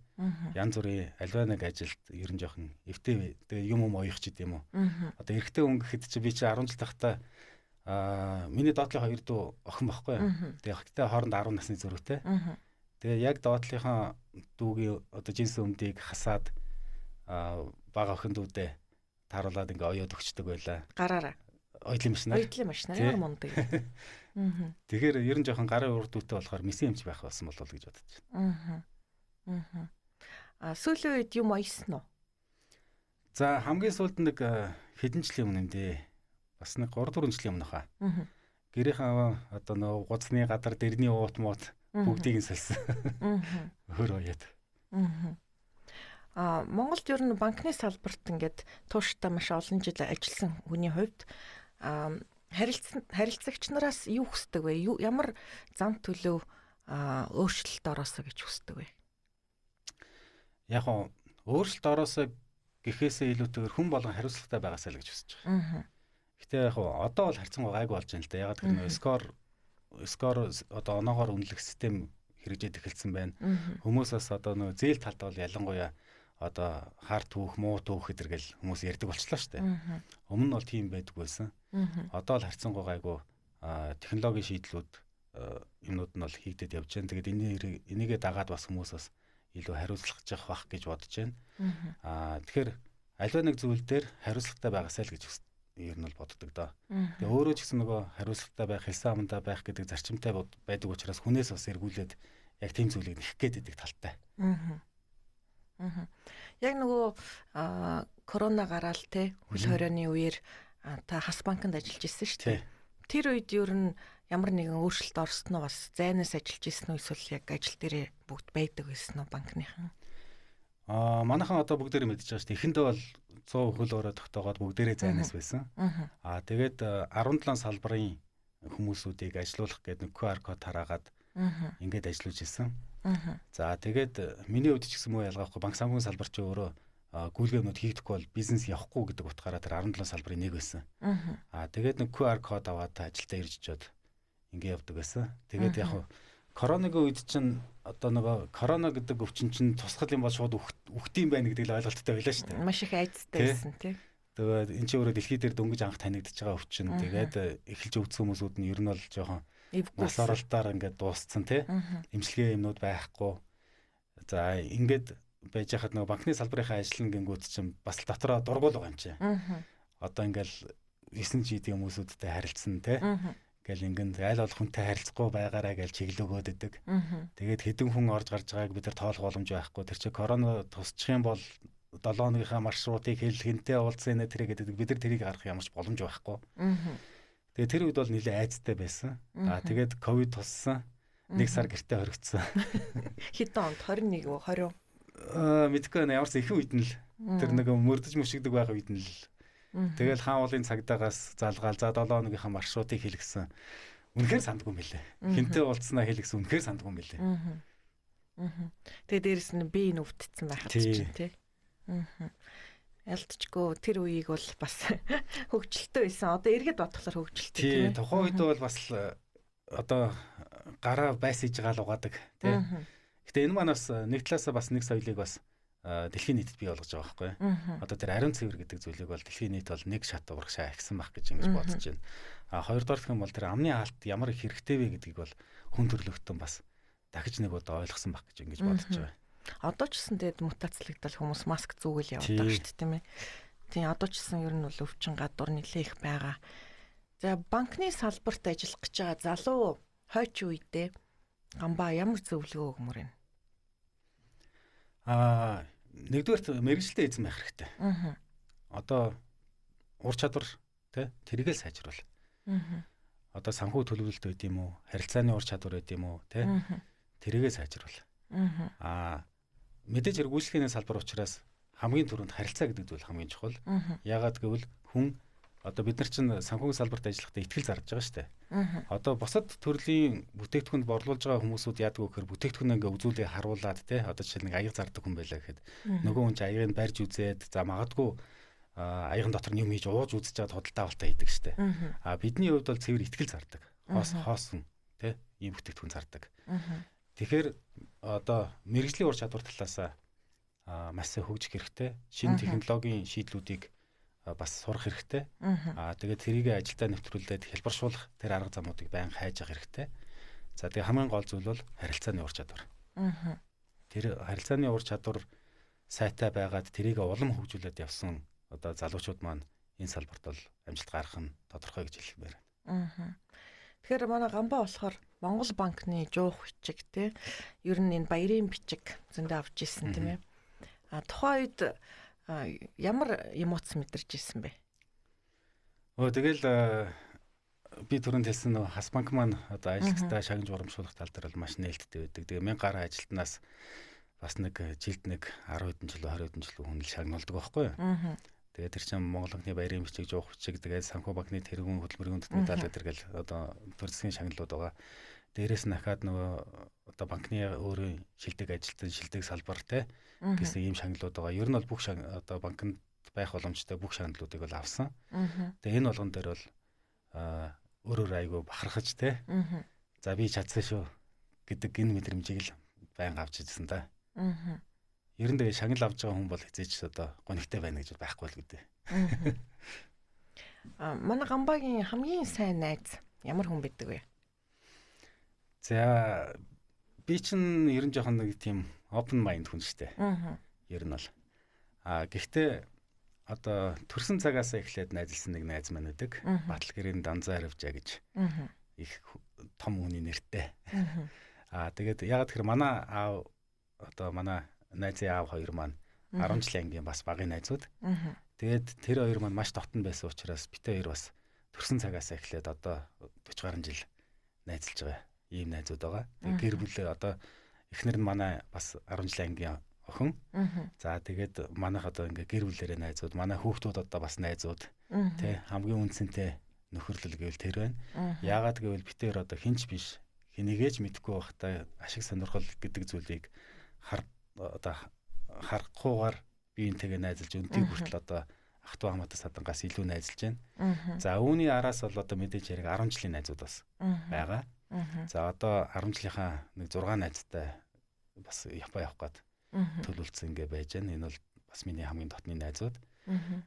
Янз бүрийн аливаа нэг ажилд ер нь жоохон эвтэй тэгээ юм оёх ч гэдэм үү. Одоо эрэгтэй хүн гэхэд чи би чи 10 жил тахта миний доотлын хоёр дүү охин байхгүй юу. Тэгээ гэхдээ хооронд 10 насны зөрүүтэй. Тэгээ яг доотлынхаа дүүгийн одоо жинс өмдийг хасаад бага охин дүүдээ тааруулаад ингээ оёод өгчдөг байлаа. Гараараа. Оёлын машинаар. Оёлын машинаар ямар мундаг. Тэгэхээр ер нь жоохон гарын урд дүүтэй болохоор мэсэн эмч байх болсон болов уу гэж бодож байна. Сүүлийн үед юм оёсон уу? За хамгийн сүүлд нэг хэдэн жилийн өмнө юм дээ. Бас нэг 3-4 жилийн өмнө хаа. Гэрийнхээ одоо нөгөө гуцны гадар дэрний уут муут бүгдийг нь сэлсэн. Өөр оёод. Монголд ер нь банкны салбарт ингээд тууштай маш олон жил ажилласан хүний хувьд харилцагч нараас юу хүсдэг вэ? Ямар зам төлөв өөрчлөлт ороосоо гэж хүсдэг вэ? Яг нь өөрчлөлт ороосоо гэхээсээ илүүтэйгээр хүн болгон хариуцлагатай байгаасай л гэж хүсэж байгаа. Гэтэ яг одоо бол харьцангуй гайгүй болж байна л да. Ягаад гэвэл скор одоо оноогоор үнэлэх систем хэрэгжээд эхэлсэн байна. Хүмүүс бас одоо нөгөө зээл талд бол ялангуяа одоо хар түүх, муу түүх гэдэргээл хүмүүс ярьдаг болчлоо шүү дээ. Өмнө нь бол тийм байдаг байсан. Одоо л харьцангуй гайгүй технологийн шийдлүүд юмнууд нь бол хийгдээд явж байна. Тэгээд энийгээ дагаад бас хүмүүс бас илүү хариуцлагачих бах гэж бодож байна. Тэгэхээр аливаа нэг зүйл дээр хариуцлагатай байгаасай л гэж ер нь бол боддог доо. Тэгээ өөрөө ч гэсэн нөгөө хариуцлагатай байх, хэлсэн амандаа байх гэдэг зарчимтай байдаг учраас хүнээс бас эргүүлээд яг тийм зүйлийг нэхэх гээд байдаг талтай. Яг нөгөө корона гараал те хөл хорионы үеэр та Хас банкнд ажиллаж ирсэн шүү дээ. Тэр үед ер нь ямар нэгэн өөрчлөлт орсон уу, бас зайнаас ажиллаж ирсэн үү, эсвэл яг ажил дээрээ бүгд байдаг байсан уу банкныхан? Манайхан одоо бүгдээрээ мэдчихэж байгаа шүү дээ. Эхэндээ бол 100 хөл хорой тогтоогоод бүгдээрээ зайнаас байсан. Тэгээд 17 салбарын хүмүүсүүдийг ажилуулах гэдэг нэг QR код тараагаад ингээд ажиллуулж ирсэн. За тэгээд миний хувьд ч гэсэн муу ялгаахгүй банк санхүүгийн салбар чи өөрөө гүйлгээнүүд хийгдэхгүй бол бизнес явахгүй гэдэг утгаараа тэр 17 салбарын нэг байсан. Тэгээд нэг QR код аваад ажилдаа ирж очиод ингэ явдаг байсан. Тэгээд яг коронагийн үед чинь одоо нөгөө корона гэдэг өвчин чинь тусгал юм бол шууд үхт юм байна гэдэг л ойлголттой байлаа шүү дээ. Маш их айдастай байсан тий. Тэгээд эн чинь өөрөө дэлхий дээр дөнгөж анх танигдж байгаа өвчин. Тэгээд эхэлж өвдсөн хүмүүсүүд нь ер нь бол жоохон нас оролтоор ингээд дууссан тий. Эмчилгээ юмнууд байхгүй. За ингээд байж хахад нөгөө банкны салбарынхаа ажиллана гингүүд чинь бас дотроо дургуул байгаа юм чинь. Одоо ингээл 9 жилийн хүмүүсүүдтэй харилцсан тий. Гэл ингэн айл болох хүнтэй харилцахгүй байгаарай гэж чиглэл өгөөд идэг. Тэгээд хэдэн хүн орж гарч байгааг бид нар тоолох боломж байхгүй. Тэр чинь корона тусчих юм бол 7 хоногийнхаа маршрутыг хэл хинтээ уулзсан нэ тэрэ гэдэг бид нар тэрийг гаргах ямар ч боломж байхгүй. Тэгээд тэр үед бол нэлээд айцтай байсан. Аа тэгээд ковид туссан. Нэг сар гэртээ хоригдсон. Хэдэн онд 21 үү 20? Мэдэхгүй байна. Ямар ч ихэнх үед нь л тэр нэг мөрдөж мөшигдөг байгаа үед нь л. Тэгэл хаан уулын цагдаагаас залгаал за 7 хоногийнхаа маршрутыг хэлгэсэн. Үнэхээр сандгүй юм билээ. Хинтээ уулзсанаа хэлгэсэн үнэхээр сандгүй юм билээ. Тэгээ дээрэс нь би энэ өвдсөн байхад чинь тий. Ялтчгүй тэр үеийг бол бас хөгжилтэй байсан. Одоо эргээд бодглохоор хөгжилтэй тийм ээ. Тухайн үед бол бас одоо гараа байс хийж байгаа л угаадаг тий. Гэтэ энэ маань бас нэг талаасаа бас нэг соёлыг бас дэлхийн нийтэд бий болгож байгаа байхгүй. Одоо тэр ариун цэвэр гэдэг зүйлийг бол дэлхийн нийт бол нэг шат урагшаа ахисан байх гэж ингэж бодож байна. А хоёрдугаар гэх юм бол тэр амны хаалт ямар их хэрэгтэй вэ гэдгийг бол хүн төрөлхтөн бас дахиж нэг удаа ойлгосон байх гэж ингэж бодож байгаа. Одоо ч гэсэн тэгээд мутацлагдал хүмүүс маск зүүгэл явдаг шүү дээ, тийм ээ. Тийм одоо ч гэсэн ер нь бол өвчин гадуур нэлээ их байгаа. За банкны салбарт ажиллах гэж байгаа залуу хойч үедээ Гамбаа ямар зөвлөгөө өгмөр вэ? Аа нэгдүгээрт мэргэжилтэй эзэн байх хэрэгтэй. Одоо ур чадвар тий тэрийг л сайжруул. Одоо санхүү төлөвлөлт байд юм уу? Харилцааны ур чадвар байд юм уу? Тий тэрийгээ сайжруул. Аа мэдээж хэрэг үйлчлэгээний салбар учраас хамгийн түрүүнд харилцаа гэдэг зүйл хамгийн чухал. Яагаад гэвэл хүн одоо бид нар чинь санхүүгийн салбарт ажиллахдаа итгэл зарж байгаа шүү дээ. Одоо бусад төрлийн бүтээгдэхүүнд борлуулж байгаа хүмүүсүүд яадаг вэ гэхээр бүтээгдэхүүнээ ингээ үзүүлээ харуулад тий одоо жишээл нэг аяга зардаг хүн байлаа гэхэд нөгөө хүн чинь аягийг барьж үзээд за магадгүй аяган дотор юм хийж ууж үзэж чад худалдаа авалтаа хийдэг шүү дээ. А бидний хувьд бол цэвэр итгэл зардаг. Хоосон тий ийм бүтээгдэхүүн зардаг. Тэгэхээр одоо мэргэжлийн ур чадвар талаасаа маш сайн хөгжих хэрэгтэй. Шинэ технологийн шийдлүүдийг бас сурах хэрэгтэй. Аа тэгээд тэрийг ажилдаа нэвтрүүлээд хялбаршуулах тэр арга замуудыг байнга хайж явах хэрэгтэй. За тэгээд хамгийн гол зүйл бол харилцааны ур чадвар. Тэр харилцааны ур чадвар сайтай байгаад тэрийг улам хөгжүүлээд явсан одоо залуучууд маань энэ салбарт бол амжилт гаргах нь тодорхой гэж хэлмээр байна. Тэгэхээр манай Гамбаа болохоор Монгол банкны жуух бичиг тий ер нь энэ баярын бичиг зөндөө авч ирсэн тийм ээ. А тухайн үед ямар эмоц мэдэрч ирсэн бэ? Тэгэл би түрүүнд хэлсэн нөгөө Хас банк маань одоо ажилтнаа шагнаж урамшуулах тал дээр бол маш нээлттэй байдаг. Тэгээ 1000 гаруй ажилтнаас бас нэг жилд нэг 10 хэдэн жил 20 хэдэн жил хүн л шагнуулдаг байхгүй юу? Тэгээд тэр чинь Монгол банкны баярын бичиг, жуух бичиг, тэгээд санхүү банкны тэргүүн хөдөлмөрийн үндэт медаль гэдэг гэл одоо төр засгийн шагналууд байгаа. Дээрээс нь ахаад нөгөө одоо банкны өөрийн шилдэг ажилтан, шилдэг салбар те гэсэн ийм шагналууд байгаа. Ер нь бол бүх одоо банкнд байх боломжтой бүх шагналуудыг бол авсан. Тэгээ энэ болгон дээр бол өөр өөр айгүй бахархаж те. За би чадсан шүү гэдэг энэ мэдрэмжийг л байнга авч ирсэн да. Ер нь тэгээ шагнал авч байгаа хүн бол хизээч одоо гонигтай байна гэж байхгүй л гэдэг. Манай Гамбагийн хамгийн сайн найз ямар хүн байдаг вэ? За би чинь ер нь жоохон нэг тийм open mind хүн шүү дээ. Ер нь бол. А гэхдээ одоо төрсэн цагаас эхлээд найзалсан нэг найз маань байдаг. Баталгэрийн Данзаа Аривжаа гэж их том хүний нэртэй. Аа тэгээд ягаад тэгэхээр манай аав одоо манай найзын аав хоёр маань 10 жилийн ангийн бас багын найзууд. Тэгээд тэр хоёр маань маш дотн байсан учраас бид хоёр бас төрсэн цагаас эхлээд одоо 40 гаруй жил найзалж байгаа ийм найзууд байгаа. Тэгээд гэр бүлээ одоо эхнэр нь манай бас 10 жилийн ангийн охин. За тэгээд манайх одоо ингээ гэр бүлээрээ найзууд, манай хүүхдүүд одоо бас найзууд тий хамгийн үнцэнтэй нөхөрлөл гэвэл тэр байна. Яагаад гэвэл бид тэр одоо хинч биш, хэнийгээ ч мэдэхгүй байхдаа ашиг сонирхол гэдэг зүйлийг одоо харахгүйгээр биеинтэйгээ найзалж өндийг хүртэл одоо ах トゥ хамаатай садангаас илүү найзалж байна. За үүний араас бол одоо мэдээж хэрэг 10 жилийн найзууд бас байгаа. За одоо 10 жилийнхаа нэг 6 найзтай бас Япон явах гээд төлөвлөсөн ингээ байж байна. Энэ бол бас миний хамгийн дотны найзууд.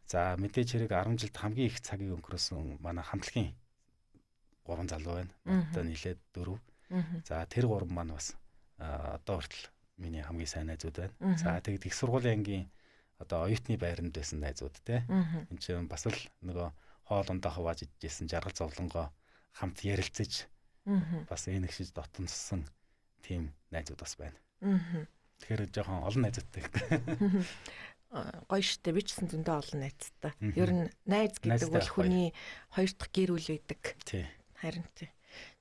За мэдээж хэрэг 10 жилд хамгийн их цагийг өнгөрөөсөн манай хамтлагийн 3 залуу байна. Одоо нийлээд 4. За тэр 3 маань бас одоо хүртэл миний хамгийн сайн найзууд байна. За тэгэд их сургуулийн ангийн одоо оюутны байранд байсан найзууд те. Энд чинь бас л нөгөө хоол ундаа хувааж идчихсэн жаргал зовлонгоо хамт ярилцаж бас энэгшиж дотноссон тийм найзууд бас байна. Тэгэхээр жоохон олон найзуудтай. Гоё штэ, би ч гэсэн зөндөө олон найзтай. Ер нь найз гэдэг бол хүний хоёр дахь гэр бүл байдаг. Тий. Харин тий.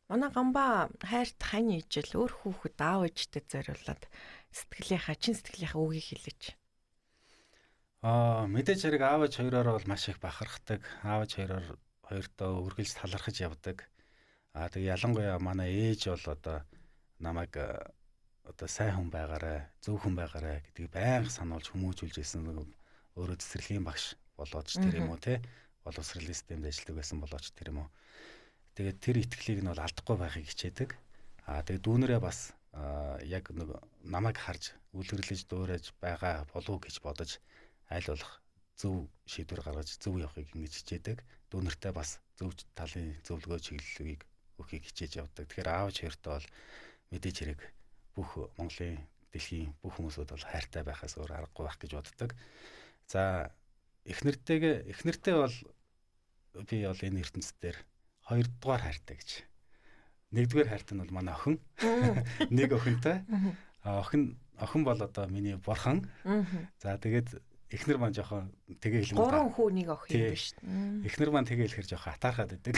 Манай Гамбаа хайрт хань ижил өөр хүүхэд аав ээжтэй зориулаад сэтгэлийнхаа чин сэтгэлийнхаа үгийг хэлээч. Мэдээж хэрэг аав ээж хоёроор бол маш их бахархдаг. Аав ээж хоёртоо үргэлж талархаж явдаг. Тэгээ ялангуяа манай ээж бол одоо намайг одоо сайн хүн байгаарэ, зөв хүн байгаарэ гэдгийг байнга сануулж хүмүүжүүлж ирсэн. Өөрөө цэцэрлэгийн багш болоод ч тэр юм уу те, боловсролын системд ажилладаг байсан болоод ч тэр юм уу. Тэгээд тэр итгэлийг нь бол алдахгүй байхыг хичээдэг. Тэгээд дүүнэрээ бас яг нэг намайг харж үлгэрлэж дуурайж байгаа болов гэж бодож аль болох зөв шийдвэр гаргаж зөв явахыг ингэж хичээдэг. Дүүнэртэй бас зөв талын зөвлөгөө чиглэлийг өгөхийг хичээж явдаг. Тэгэхээр аав хоёртоо бол мэдээж хэрэг бүх Монголын дэлхийн бүх хүмүүсүүд бол хайртай байхаас өөр аргагүй байх гэж боддог. За эхнэртэй бол би бол энэ ертөнцийн дээр хоёрдугаар хайртай гэж. Нэгдүгээр хайртай нь бол манай охин. Нэг охинтой. Охин бол одоо миний бурхан. За тэгээд эхнэр маань жоохон тэгээ хэлмээр. Гурван хүү нэг охин юм биш. Эхнэр маань тэгээ хэлэхэр жоохон атаархаад байдаг.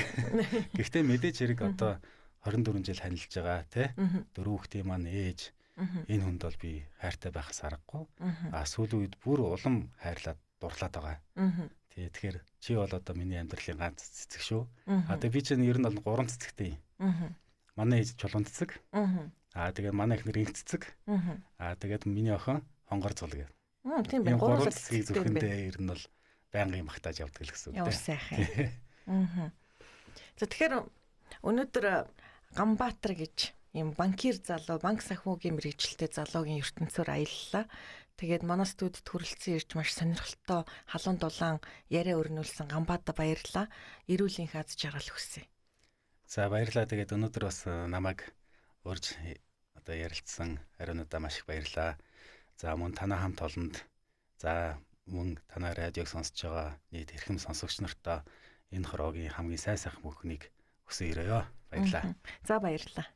Гэхдээ мэдээж хэрэг одоо 24 жил танилж байгаа тий. Дөрөв хүүхдийн маань ээж энэ хүнд бол би хайртай байхаас аргагүй. Сүүлийн үед бүр улам хайрлаад дурлаад байгаа. Тий, тэгэхээр чи бол одоо миний амьдралын ганц цэцэг шүү. Тэгээ би чинь ер нь бол 3 цэцэгтэй юм. Манай ээж чулуун цэцэг. Тэгээд манай эхнэр инх цэцэг. Тэгээд миний охин хонгор зул гэдэг. Тийм байна. 3 цэцгийг зөвхөндөө ер нь бол байнгын магтааж явдаг л гэсэн үг тий. Ямар сайхан. За тэгэхээр өнөөдөр Ганбаатар гэж ийм банкир залуу, банк санхүүгийн мэргэжилтэй залуугийн ертөнцөөр аяллаа. Тэгээд манай студид хүрэлцэн ирж маш сонирхолтой халуун дулаан яриа өрнүүлсэн Ганбаата баярлалаа. Эрүүл энх аз жаргал хүсье. За баярлалаа. Тэгээд өнөөдөр бас намайг урьж одоо ярилцсан ариунуудаа маш их баярлалаа. За мөн танай хамт олонд, за мөн танай радиог сонсож байгаа нийт эрхэм сонсогч нартаа энэ хороогийн хамгийн сайн сайхан бүхнийг хүсэн ирээё. Баярлалаа. За баярлалаа.